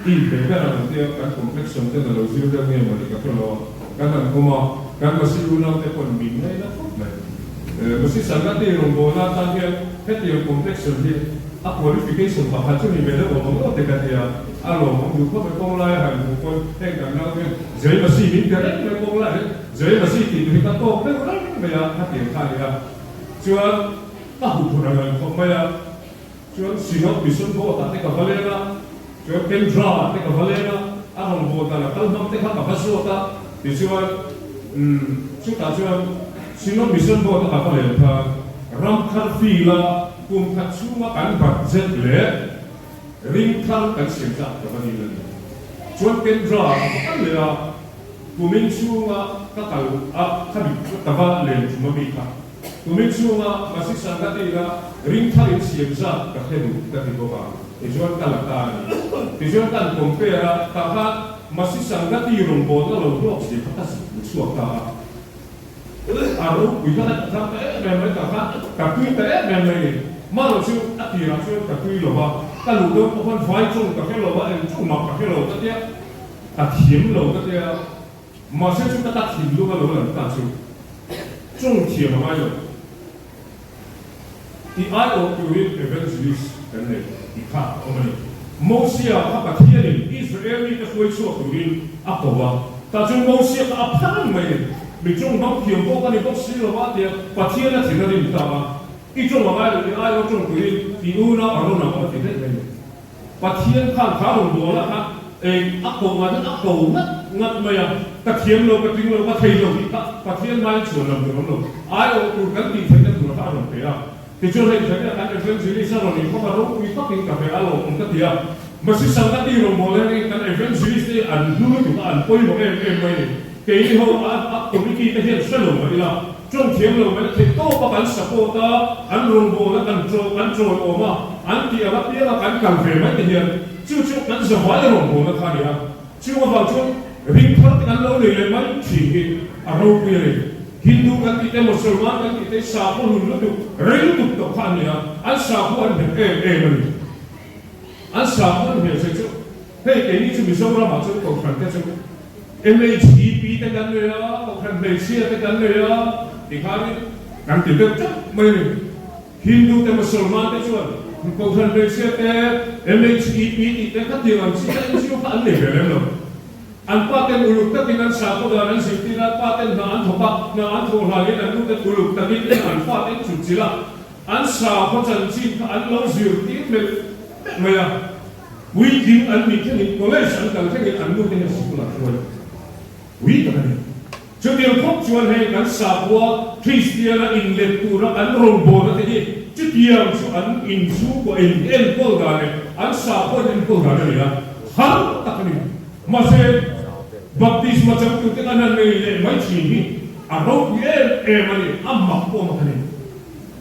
in pe ber ang tia kan complexion ten a lo zir deuh nge mawni ka hre lo a, kan han awm a, kan Masi unau te pawn min ngaina khawp mai. Masi Sangati rawngbawlna atan hian hetiang complexion hi a qualification pakhat chu ni ve deuh awm ang aw te ka tia, a lawmawm duh khawp mai, kawnglai a han hmuh pawn heng kan nau hian Jai Masi min ti reng mai kawnglai hian. Zai Masi tih hi ka tawk deuh reng mai a, ka tiang kha a ni a. Chuan ka huh phur ang ang khawp mai a, chuan Synod Mission Board ah te ka va leng a, chuan Kendra ah te ka va leng a, a rawngbâwl dan a kal hmang te kha ka va zawt a, tichuan umm chutah chuan Synod Mission Board a ka va len khan Ramthar field a kum khat chhunga kan budget leh ring thar kan siam zat ka va dil a ni. Chuan Kendra ah ka va kal leh a. Kumin chhunga ka kal a kha dik chu ka va len thum a mi kha. Kumin chhunga Masi Sangati-na ring thar in siam zat ka hre duh ka ti bawk a, tichuan ka la ta a ni. Tichuan kan compare a, tah khan Masi Sangati rawngbawlna lo hlawk zia kha ka zuk chhuak ta a. A ropui kha ka thar ta em em mai, tah khan ka tui ta em em mai ni. Maro chu a tirah chuan ka tui lo va, ka luh dawn pawh khan vai chawng ka hre lo va, eng chawng mah ka hre lo ka tia. Ka thiam lo ka tia, mahse chu ka ta thinlung a lo lang ta chu chung thiam a ngai lo. I aiawh turin evangelist kan nei tih kha a awm a ni. Mosia kha Pathianin Israel mite hruai chhuak turin a ko a, tah chuan Mosia kha a pha reng mai a ni. Mi tawng hmang thiam pawh ka ni bawk si lo a tia Pathian a thin a rim ta a, I tawng a ngai lo, i aiawh tawng turin i unau a rawn ang a ti daih mai a ni. Pathian khan kha rawn bawl a kha eng a ko ngat in a ko ngat ngat mai a, ka thiam lo, ka tling lo, ka thei lo tih kha Pathian hmain chhuan lam tur awm lo, aiawh tur kan tih theihna tur kha a rawn pe a. Tichuan hei thei kan evangelist a rawn inkhawm a, ropui takin ka pe a lawmawm ka ti a, Masi Sangati rawn bawl hian kan evangelist te hi an hlu lutuk a, an pawimawh em em mai ni. Keini ho a a committee te hian hre lo mah ila, tawng thiam lo mai theih tawp a kan support a, an rawngbawlna kan chaw kan chawiawm a, an tih ang apiang a kan kal ve mai te hian chu chu kan zavai rawngbawlna kha a ni a. Chung avang chuan ring thar te kan lo nei leh mai thin hi a ropui a ni. Hindu kan tih te, Mosolman kan tih te hi sakhaw hlun lutuk, rei lutuk tawh kha an ni a, an sakhaw an nghet em em a ni. An sakhaw an hmel che chu hei keini chu Mizoramah chuan Kohhran te chu MHEP te kan nei a, Kohhran hmeichhia te kan nei a tikhanin kan ti deuh teuh mai a ni. Hindu te Mosolman te chuan Kohhran hmeichhia te MHEP tih te khatiang ang chi te NGO kha an nei ve lem lo. An pa ten uluk takin an sakhaw dan an zirtir a, pa ten hna an thawk a, hna an thawh hlanin an nu ten uluk takin an fa ten chhutchilh a, An sakhaw chanchin kha an lo zirtir melh melh mai a, puitling an nih thlengin college an kal thlengin an nute hian sikul an hruai pui tak a ni. Chutiang khawp chuan hei kan sakhua Kristiana inlet tura kan rawngbawlna te hi chutiang chu an inchhungkaw in enkawl dan leh an sakhua in enkawl dan a ni a, har tak a ni. Mahse, baptisma changtute kan han nei leh mai thin hi a ropui em em a ni, a mak pawh mak a ni.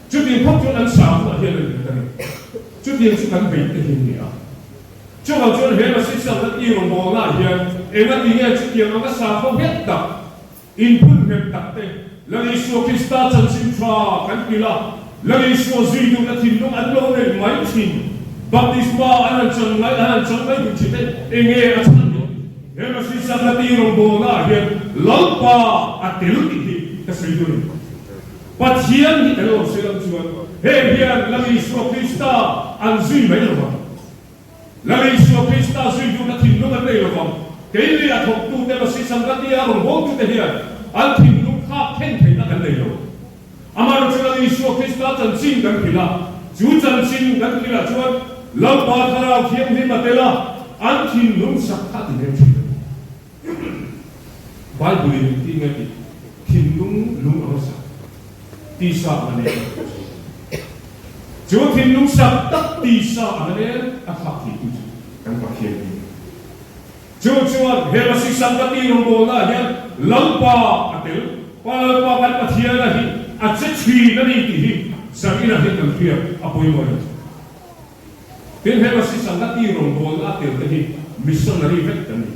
Chutiang phawt chuan an sakhuah hian a inlet a ni. Chutiang chu kan beih te hi a ni a. Chuvang chuan he Masih Saltan i rawngbawlnaah hian enga ti nge chutiang anga sakhaw nghet tak, inphun nghet tak te Lal Isua Krista chanchin tha kan kilh a, Lal Isua zui duhna thinlung an lo neih mai thin. Baptisma an han chan ngai, an han chang mai duh thin te, enge a chhan ni? He Masi Sangati rawngbawlna ah hian Lalpa a tel tih hi ka sawi duh a ni. Pathian hi tel lo se lam chuan heng hian Lal Isua Krista an zui mai lo vang. Lal Isua Krista zui duhna thinlung an nei lo vang. Keini a thawktute Masi Sangati-a rawngbawltute hian an thinlung thlak thleng theihna kan nei lo. Amaherawhchu Lal Isua Krista chanchin kan hrilh a, chu chanchin kan hrilhah chuan Lalpa Thlarau Thianghlim a tel a, an thinlung sak kha a ti hmel thin a ni. Bible-in engtin nge tih? Thinlung lung ang a sak, tisa ang a nen a tih chu. Chu thinlung sak tak tisa ang a nen a thlak theitu chu kan Pathian hi a ni. Chu chuan he Masi Sangati rawngbawlnaah hian Lalpa a tel. Pa Lalpa kan Pathiana hi a che thin a ni tih hi Zarina hian kan hriat a pawimawh em? Tin, he Masi Sangati rawngbawlna a tel te hi missionary vek kan ni.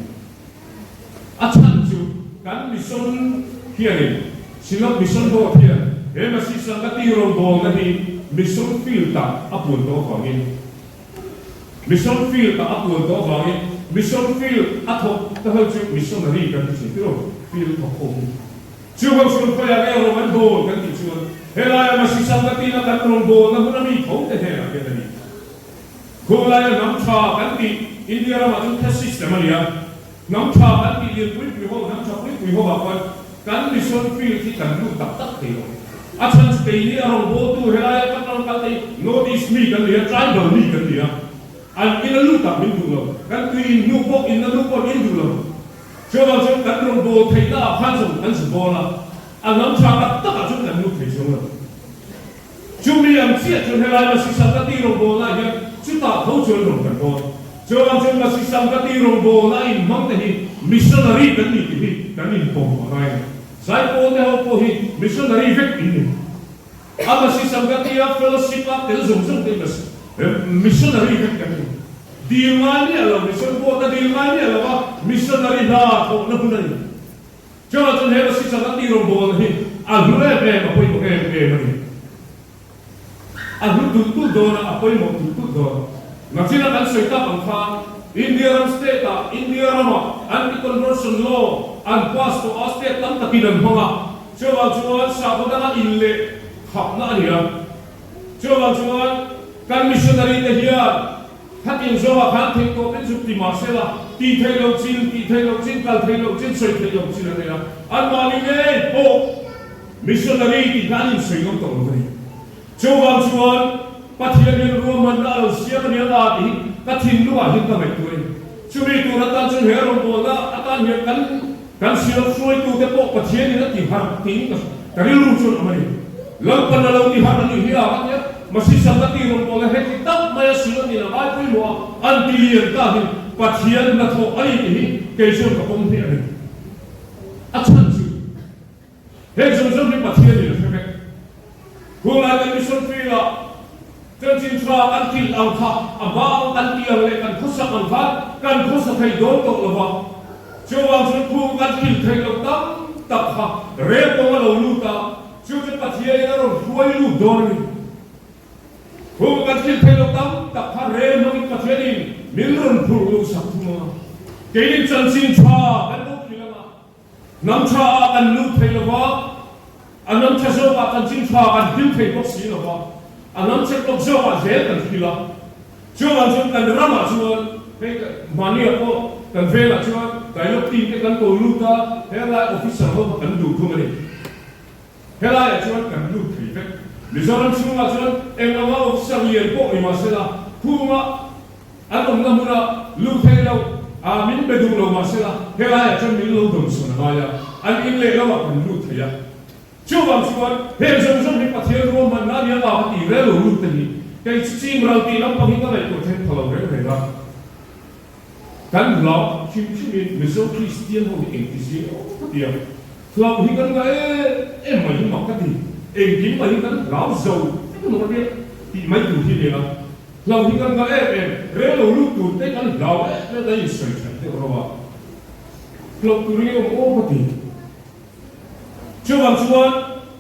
A chhan chu kan mission hianin Synod Mission Board hian he Masi Sangati rawngbawlna hi mission field-ah a puan tawh avangin Mission field ah a puan tawh avangin mission field a thawk ta ho chu missionary kan ti thin tiraw field thawk ho hi. Chu ho chuan khawiah nge rawn an bawl kan tih chuan helaia Masisam ka tina kan rawn bawlna hmun a mi tho te hnenah hian a ni. Khawlaia hnam tha kan tih India ramah chuan caste system a ni a, hnam tha kan tih lian pui pui ho hnam tha pui pui ho ah khuan kan mission field hi kan lut tak tak thei lo. A chhan chu keini a rawn bawltu helaia kan rawn kal te hi North East mi kan ni a, tribal mi kan ni a, an in a lut ah min duh lo, kan tui in hnu pawh in a lut pawh min duh lo. Chuvang chuan kan rawn bawl theihna ah khan zawng kan zu bawl a, a hnam tha tak tak ah chuan kan lut thei chuang lo. Chumi ang chiah chuan helai Masi Sangati rawngbawlna ah hian chutah tho chuan rawn kan bawl. Chuvang chuan Masi Sangati rawngbawlna a inhmang te hi missionary kan ni tih hi kan inpawm a ngai a ni. Zaipawl te ho pawh hi missionary vek in ni. A Masi Sangati a fellowship a tel zawng zawng te hi missionary vek kan ni. Dil ngai miah lo, mission board a dil ngai miah lo a, missionary hna thawhna hun a ni. Chuvang chuan he Masi Sangati rawngbawlna hi a hlu em em, a pawimawh em em a ni. A hlu tulh tulh dawn a, a pawimawh tulh tulh dawn. Nachina kan sawi tak ang khan India ram state ah, India ramah anti-conversion law an pass tawh a, state tam takin an hmang a. Chuvang chuan sakhaw danga in leh khapna a ni a. Chuvang chuan kan missionary te hian Khatin zawngah khan theih tawpin zuk ti mah sela, tih theih loh chin, tih theih loh chin, kal theih loh chin, sawi theih loh chin an nei a. Anmahni ngei pawh missionary tih kha an insawi ngam tawh lo a ni. Chuvang chuan Pathian hian ruahmanna a lo siam a nia la tih hi ka thinlungah hian ka ngaihtuah a ni. Chumi tur atan chuan he rawngbawlna atan hian kan kan siam hruaitute pawh Pathianin a ti harh tiin ka ka rilru chuan awm a ni. Lalpan a lo ti harh a nih hi a ka tia, Masi Sangati rawngbawlna heti tak maia sil a nih a ngai pawimawh a, an ti lian ta hi Pathian hnathawh a ni tih hi kei chuan ka pawm hle a ni. A chhan chu heng zawng zawng hi Pathianin a hre vek. Khulai kan mission field-ah chanchin tha kan kilh ang kha a hma ang kan tih ang leh kan khawsak ang khan kan khawsa thei dawn tawh lo va. Chuvang chuan khung kan kilh theih loh tam tak kha rel kawng a lo lut a, chu chu Pathianin a rawn hruai lut dawn a ni. Khung kan kilh theih loh tam tak kha rel hmangin Pathianin min rawn phurh luh sak thung ang a, keinin chanchin tha kan lo kilh ang a. Hnam tha ah kan lut thei lo va, a hnam tha zawk ah chanchin tha kan hil thei bawk si lo va, a hnam chhe tawk zawk ah zel kan hil a. Chuvang chuan kan ram ah chuan hei mahni ah pawh kan vel ah chuan dialogue team te kan ko lut a, helai officer ho kha kan duh thung a ni. Helai ah chuan kan lut thei vek. Mizoram chhung ah chuan eng anga officer lian pawh ni mahsela khung ah An awmna hmuna luh theih loh a min be duh lo mahsela helaiah chuan min lo dawnsawn a ngai a, an in leh lamah kan lut thei a. Chuvang chuan heng zawng zawng hi Pathian ruahmanna a nia vang a tih rel lo lut te hi kei chu chim ral tih lampang hi ka ngaihtuah then pha lo reng reng a. Kan hlau hrim hrimin Mizo Kristian ho hi engti zing awm ka ti a, hlau hi kan ngah em em mai hi mak ka ti, engkim mai hi kan hlau zo vek emaw ka tia tih mai tur hi a nia. Hlau hi kan ngah em em, rel lo lut tur te kan hlau em em a insawi that deuh rauh a, hlauh tur hi awm aw ka ti. Chuvang chuan.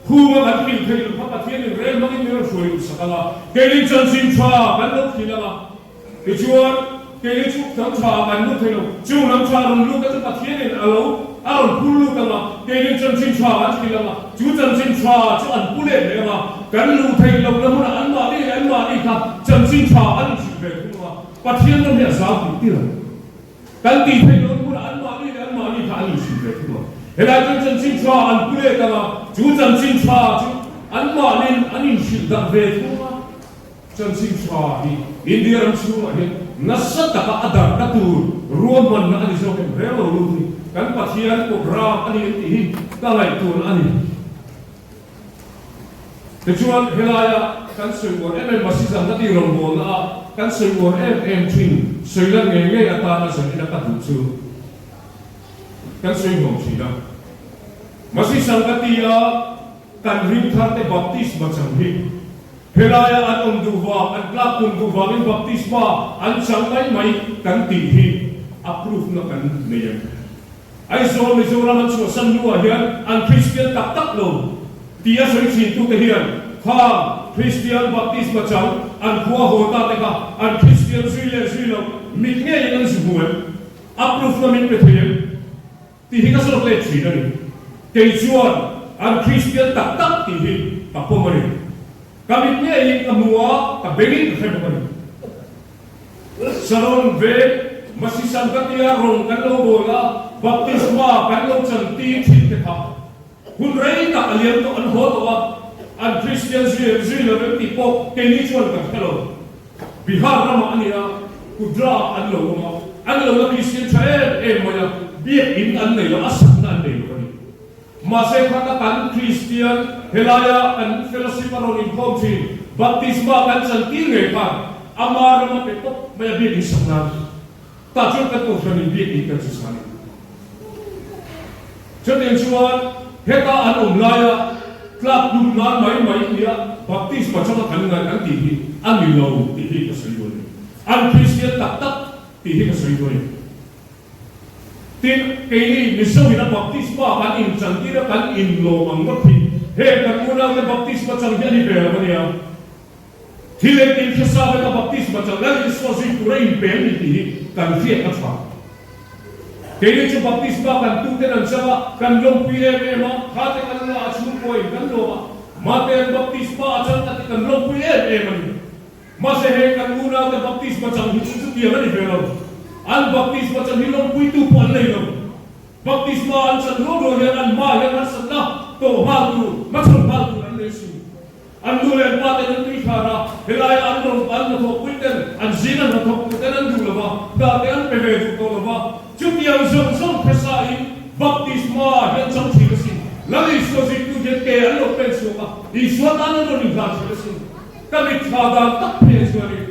Khuma kan hrilh theih loh kha Pathianin rel hmangin min rawn hruai duhsak ang a, keini chanchin tha kan lo thil ang a. Tichuan, keini chu hnam tha ah kan lut thei lo, chung hnam tha rawn lut te chu Pathianin a lo a rawn phur lut ang a, keini chanchin tha kan thil ang a, chu chanchin tha chu an pu let leh ang a, kan luh theih lohna hmunah anmahni leh anmahni kha chanchin tha an inhrilh ve thung ang a, Pathian ram hi a zau tih tir ang. Kan tih theih lohna hmunah anmahni leh anmahni kha an inhrilh ve thung ang. Helai chuan chanchin tha an pu let ang a, chu chanchin tha chu anmahniin an inhrilh darh ve thung a. Chanchin tha hi India ram chhungah hian nasa taka a darhna tur ruahmanna a ni zawk em? Reng lo lut hi kan Pathian program a ni em tih hi ka ngaihtuahna a ni. Tichuan helaia kan sawi uar em em Masizam ka tih rawngbawlna a kan sawi uar em em thin sawi lan ngei ngei atana zanina ka duh chu kan sawi nuam thin a. Masizam ka tia kan ringtharte baptisma chang hi Helaia an awm duh vang, an tlak tum duh vangin baptisma an chang mai mai kan tih hi a proof na kan nei em? Aizawl Mizoram an chhuahsan hnuah hian an Kristian tak tak lo ti a sawi thin tute hian khang Kristian baptisma chang an khua haw ta te kha an Kristian zui leh zui lo mit ngeiin an zu hmu em? A proof na min pe thei em? Tih hi ka zawt let thin a ni. Kei chuan an Kristian tak tak tih hi ka pawm a ni. Ka mit ngeiin ka hmu a, ka bengin ka hre bawk a ni. Saron veng Masisan ka tia rawng kan lo bawl a, baptisma kan lo chan tir thin te kha hun rei tak a liam tawh an haw tawh a, an Kristian zui zui lo em tih pawh keini chuan kan hre lo. Bihar ramah a ni a, Kudra ah an lo awm a, an lo la Kristian tha em em mai a, biakinn an nei lo, a sakna an nei lo a ni. Mahse khata kan Kristian helaia kan fellowship a rawn inkhawm thin, baptisma kan chantir ngei khan ama rama pe tawp mai a biakinn sak nan tah chuan kan kohhranin biakinn kan chu chhan a ni. Chutiang chuan heta an awm laia tlak tum nan mai mai nia baptisma changa kan ngai kan tih hi a ni lo tih hi ka sawi duh a ni. An Kristian tak tak tih hi ka sawi duh a ni. Tin, keini Mizoin a baptisma kan inchantir a kan inlawm ang ngawt hi heng kan unaute baptisma chang hi a ni ve lo a nia. Thil engtin hresa veka baptisma chang Lal Isua zui tur a inpeng ni tih hi kan hriat a tha. Keini chu baptisma kan tuten an chang a, kan lawmpui em em a, kha te kan la a chhungkuain kan lawm a, mate an baptisma a chang ta tih kan lawmpui em em a ni. Mahse heng kan unaute baptisma chang hi chu chutiang a ni ve lo. An baptisma chang hi lawmpuitu pawh an nei lo. Baptisma an chan rual rual hian an hmaah hian harsatna tawh nghal tur, hmachhawn nghal tur an nei si. An nu leh an pa ten an tui thar a, helaia an rawn an hnathawhpui ten an zing an hnathawk tur ten an duh lo va, hna te an pe ve duh tawh lo va. Chutiang zawng zawng hre in baptisma hian chang thin asin. Lal Isua zirtu hian ke an lo pen chhuak a, Isua tan an rawn inhlan thin asin. Ka mitthla dan tak phei a chuanin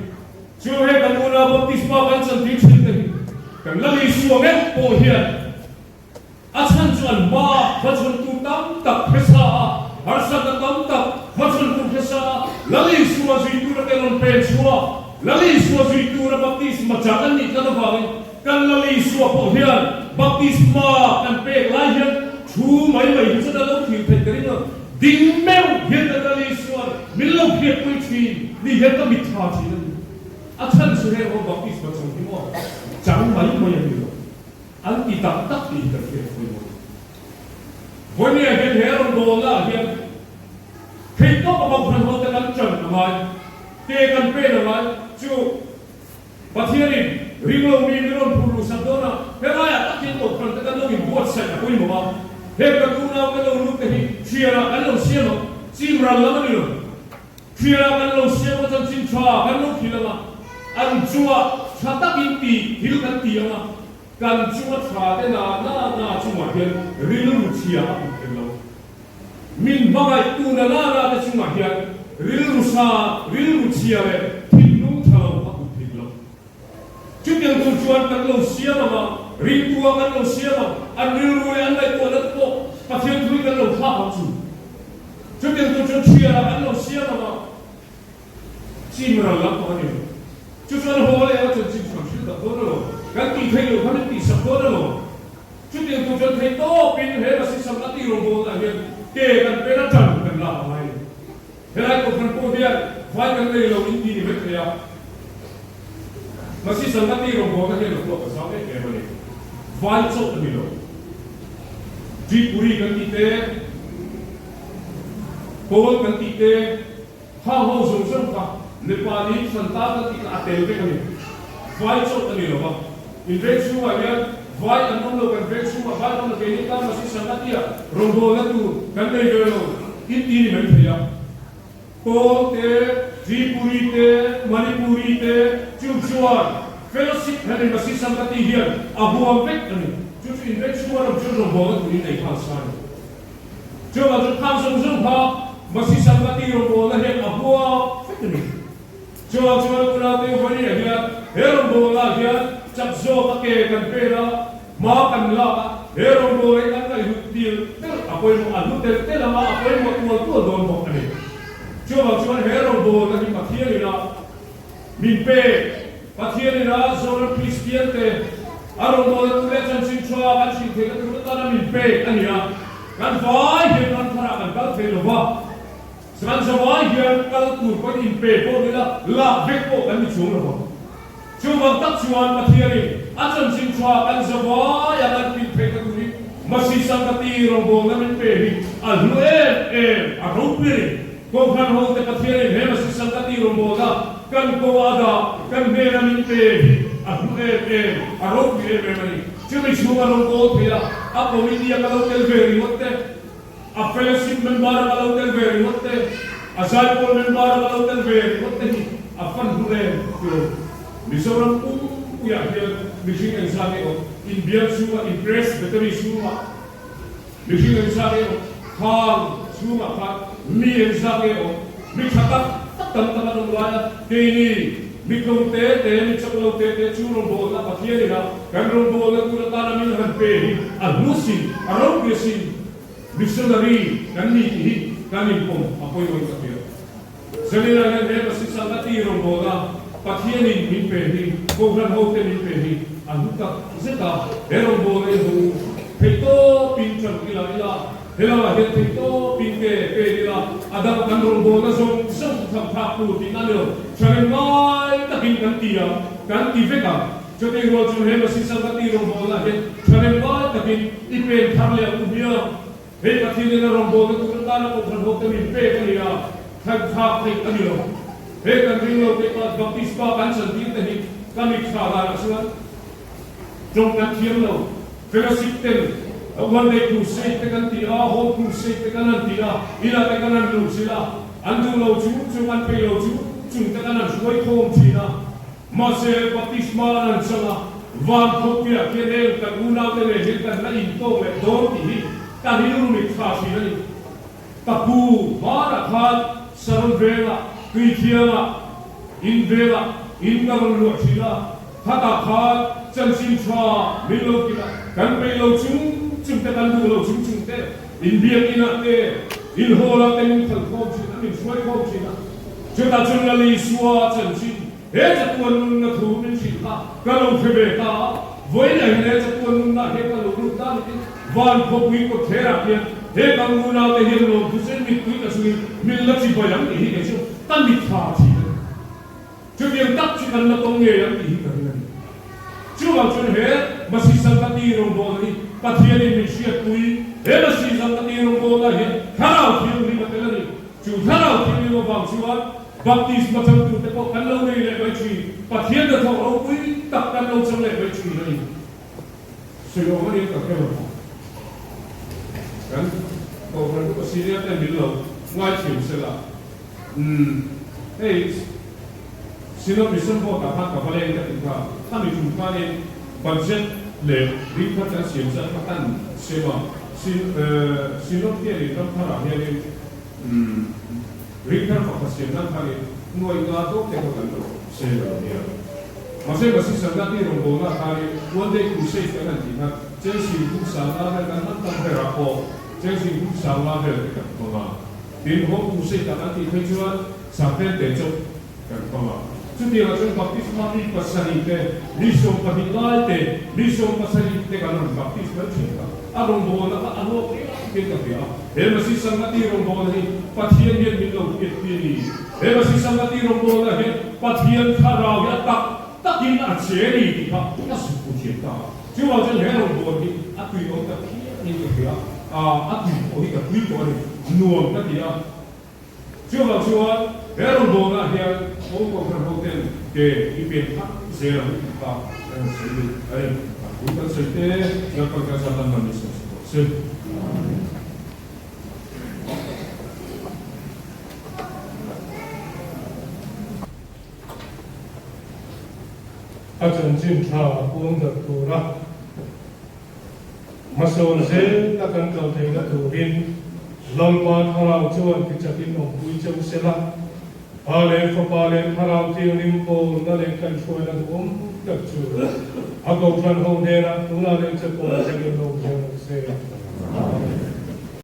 chu he kan unau baptisma kan chantir thin te hi kan Lal Isua ngeuh pawh hian A chhan chu an hma hmachhawntu tam tak hre sa a, harsatna tam tak hmachhawntu hre sa a, Lal Isua zui tura te rawn pen chhuak, Lal Isua zui tura baptisma chang an nih tlat avangin kan Lal Isua pawh hian baptisma kan pek lai hian thu mai mai hi chuan a lo thlir theih ka ring lo. Ding meuh hian kan Lal Isua'n min lo hriatpui thin ni hian ka mitthla thin a ni. A chhan chu heng ho baptisma chang hi maw chang mai mai a ni lo. An ti tak tak tih hi kan hriat pawimawh. Vawinia hian he rawngbawlna ah hian theihtawp a Kohhran ho te kan chan a ngai, ke kan pen a ngai chu Pathianin ringlo mi min rawn phur luhsak dawn a, helaiah tak hian Kohhran te kan lo inbuatsaih a pawimawh a, heng kan unau te lo lut te hi thianah kan lo siam ang, chim ral lam a ni lo. Thianah kan lo siam a, chanchin tha kan lo thil ang a, an chungah tha takin tih thil kan ti ang a, Kan chunga tha te na na na chungah hian rilru chhia a put thei lo. Min hmangaihtu na na na te chungah hian rilru sa, rilru chhia leh thinlung tha lo a put thei lo. Chutiang tur chuan kan lo siam ang a, ringtua kan lo siam ang, an rilru leh an ngaihtuahna te pawh Pathian thui kan lo thlak ang chu. Chutiang tur chuan thianah kan lo siam ang a, Chim ral lam pawh a ni lo. Chu chuan haw leh a chanchin chu kan hrilh tak dawn a lo. Kan tih theih loh kha min tihsak dawn a lo. Chutiang tur chuan thei tawpin he Masisam a tih rawngbawl ah hian ke kan pen a tan kan. lak a ngai a ni. Helai kohhran pawh hian vai kan nei lo in ti ni mai thei a, Masi Sangati rawngbawlna hian a huap a zau em em a ni. Vai chauh a ni lo. Tripuri kan tih te, Kawl kan tih te, Khang ho zawng zawng kha Nepali Santa kan tih kha a tel vek a ni. Vai chauh a ni lo va. In veng chhungah hian vai an awm lo, kan veng chhungah vai an awm lo, keini tan Masi Sangati ah rawngbawlna tur kan nei ve lo in ti ni mai thei a. Kawl te, Tripuri te, Manipuri te chu chuan fellowship hemi Masi Sangati hian a huam vek a ni. Chu chu in veng chhunga ram chuan rawngbawlna tur in nei nghal sa a ni. Chuvang chu khang zawng zawng kha Masi Sangati rawngbawlna hian a huam vek a ni. Chuvang chuan Unaute Varia hian he rawngbawlna hian chak zawk a ke kan pen a, hma kan lak a, he rawngbawlna hi kan ngaihhlut tir tel a pawimawh, a hlu tel tel anga a pawimawh tual tual dawn bawk a ni. Chuvang chuan he rawngbawlna hi Pathian ina min pek, Pathian ina Zoram Kristian te a rawngbawlna tur leh chanchin tha kan hrilh theihna tur atana min pek a ni a, kan vai hian ram tharah kan kal thei lo va. Kan zawai hian kal tur pawhin inpe pawh nila lak vek pawh kan ni chuang lo vang. Chuvang tak chuan Pathianin a chanchin tha kan zawaia kan pin theihna turin Masi Sangati rawngbawlna min pe hi a hlu em em, a ropui a ni. Kohhran hote Pathianin he Masi Sangati rawngbawlna kan ko a dah, kan hnena min pe hi a hlu em em, a ropui em em a ni. Chumi chhunga rawngbâwl theia a committee-a ka lo tel ve ringawt te, A fellowship member a ka lo tel ve ringawt te, a zaipawl member a ka lo tel ve ringawt te hi a fan hlu em tilo. Mizoram pumpuiah hian mihring engzat nge awm? Inbial chhungah, in presbytery chhungah mihring engzat nge awm? Khang chhungah khan mi engzat nge awm? Mi tha tak tak tam tak an awm lai a, keini mi tlawm te te, mi chak lo te te chu rawngbawlna Pathian inah kan rawngbawlna tur atana min han pe hi a hlu sin, a ropui sin. Missionary kan ni tih hi kan inpawm a pawimawh ka hria. Zanina hian he Pasisal a ti rawngbawlna Pathianin min pe hi, Kohhran hote min pe hi a hlu tak zet a, he rawngbawlna hi ho theihtawpin tan ila ila, helamah hian theihtawpin ke pen ila, a dang kan rawngbawlna zawng zawng tham thlak tur tihna a ni lo, thanem ngai takin kan ti a, kan ti vek ang. Chutih rual chu he Masisal ka tih rawngbawlna hian thanem ngai takin i pen thar leh ang u hmiang. Hei Pathianin a rawngbawlna tur atana Kohhran hote min pek a ni a, thlanthlak theih a ni lo. He kan ring lo te pa Baptist pa kan chantir te hi ka mitthla danah chuan tawng kan thiam lo. Fellowship ten One Day Crusade te kan ti a, Home Crusade te kan han ti a, inah te kan han luh chilh a, an duh lo chung chung, an peih lo chung chung te kan han hruai khawm thin a. Mahse, baptisma an han chang a, van khawpuiah khian heng kan unaute nen hian kan la intawk leh dawn tih hi ka rilru mit thla thin a ni. Ka pu hmanah khan Saron vengah, Tuithiangah, in vengah in ka rawn luah thin a, khatah khan chanchin tha min lo kil a, kan peih lo chung chung te, kan duh lo chung chung te, inbiak inah te, in hall ah te min khalh khawm thin a, min hruai khawm thin a. Chutah chuan Lal Isua chanchin he chatuan nunna thu min hrilh kha ka lo hre ve ta a, vawiinah hian he chatuan nunna hian ka lo lut ta nitin van khawpui kawtthlerah hian he kan unaute hian lawmthu sen mittui ta chungin min la chi bai ang tih hi kei chu ka mitthla thin a ni. Chutiang tak chu kan la tawng ngei ang tih hi ka ring a ni. Chuvang chuan he Masi Sangati rawngbawlna hi Pathianin min hriatpui, he Masi Sangati rawngbawlna hian Thlarau Thianghlim a tel a ni. Chu Thlarau Thianghlim avang chuan baptisma changtute pawh kan lo nei leh mai thin, Pathian hnathawh ropui tak kan lo chang leh mai thin a ni. Sawi awm a ni tak em ang. Kan Kohhran upa senior ten min lo ngaithiam sela. Umm hei Synod Mission Board ah khan ka va leng ka ti kha, khami tum khanin budget leh ring khat kan siam chan kha kan sem a, Synod hianin ram tharah hianin umm ring thar pakhat siam nan khanin nuai nga dawk te kha kan lo sem a lo nia. Mahse Masi Sangati rawngbawlna khanin One Day Crusade kan han tih khan Chelsea hmun sangna vel kan hman tam berah pawh Chelsea hmun sangna vel te kan hmang a. Tin, Home Crusade ah kan tih phei chuan Sangten te chauh kan hmang a. Chutiangah chuan baptisma mi pasarih te, mi 12 lai te, mi 17 te kan rawn baptist mai thin a. A rawngbawlna kha a nuam riau in ka hria a. He Masi Sangati rawngbawlna hi Pathian hian min lo hriattir a ni. He Masi Sangati rawngbawlna hian Pathian thlarau hi a tak takin a che a ni tih kha ka zuk hmu thiam ta a. Chuvang chuan he rawngbâwl hi a tui awm ta phian in ka hria a, a tui pawh hi ka tui tawh a ni, nuam ka ti a. Chuvang chuan he rawngbâwlnaah hian Home Kohhran hoten ke i pen phak zel ang tih kha ka rawn sawi duh a ni. A thu kan sawi te Lalpan kan zat an man ni sawm sawm rawh se. A chanchin tha puang darh tura hmasawn zel a kan kal theihna turin Lalpa Thlarau chuan tichakin awmpui cheu sela, Pa leh Fapa leh Thlarau Thianghlim pawlna leh kaihhruaina duhawm tak chu a Kohhran ho hnenah tunah leh chatuan thlengin lo zel ang se.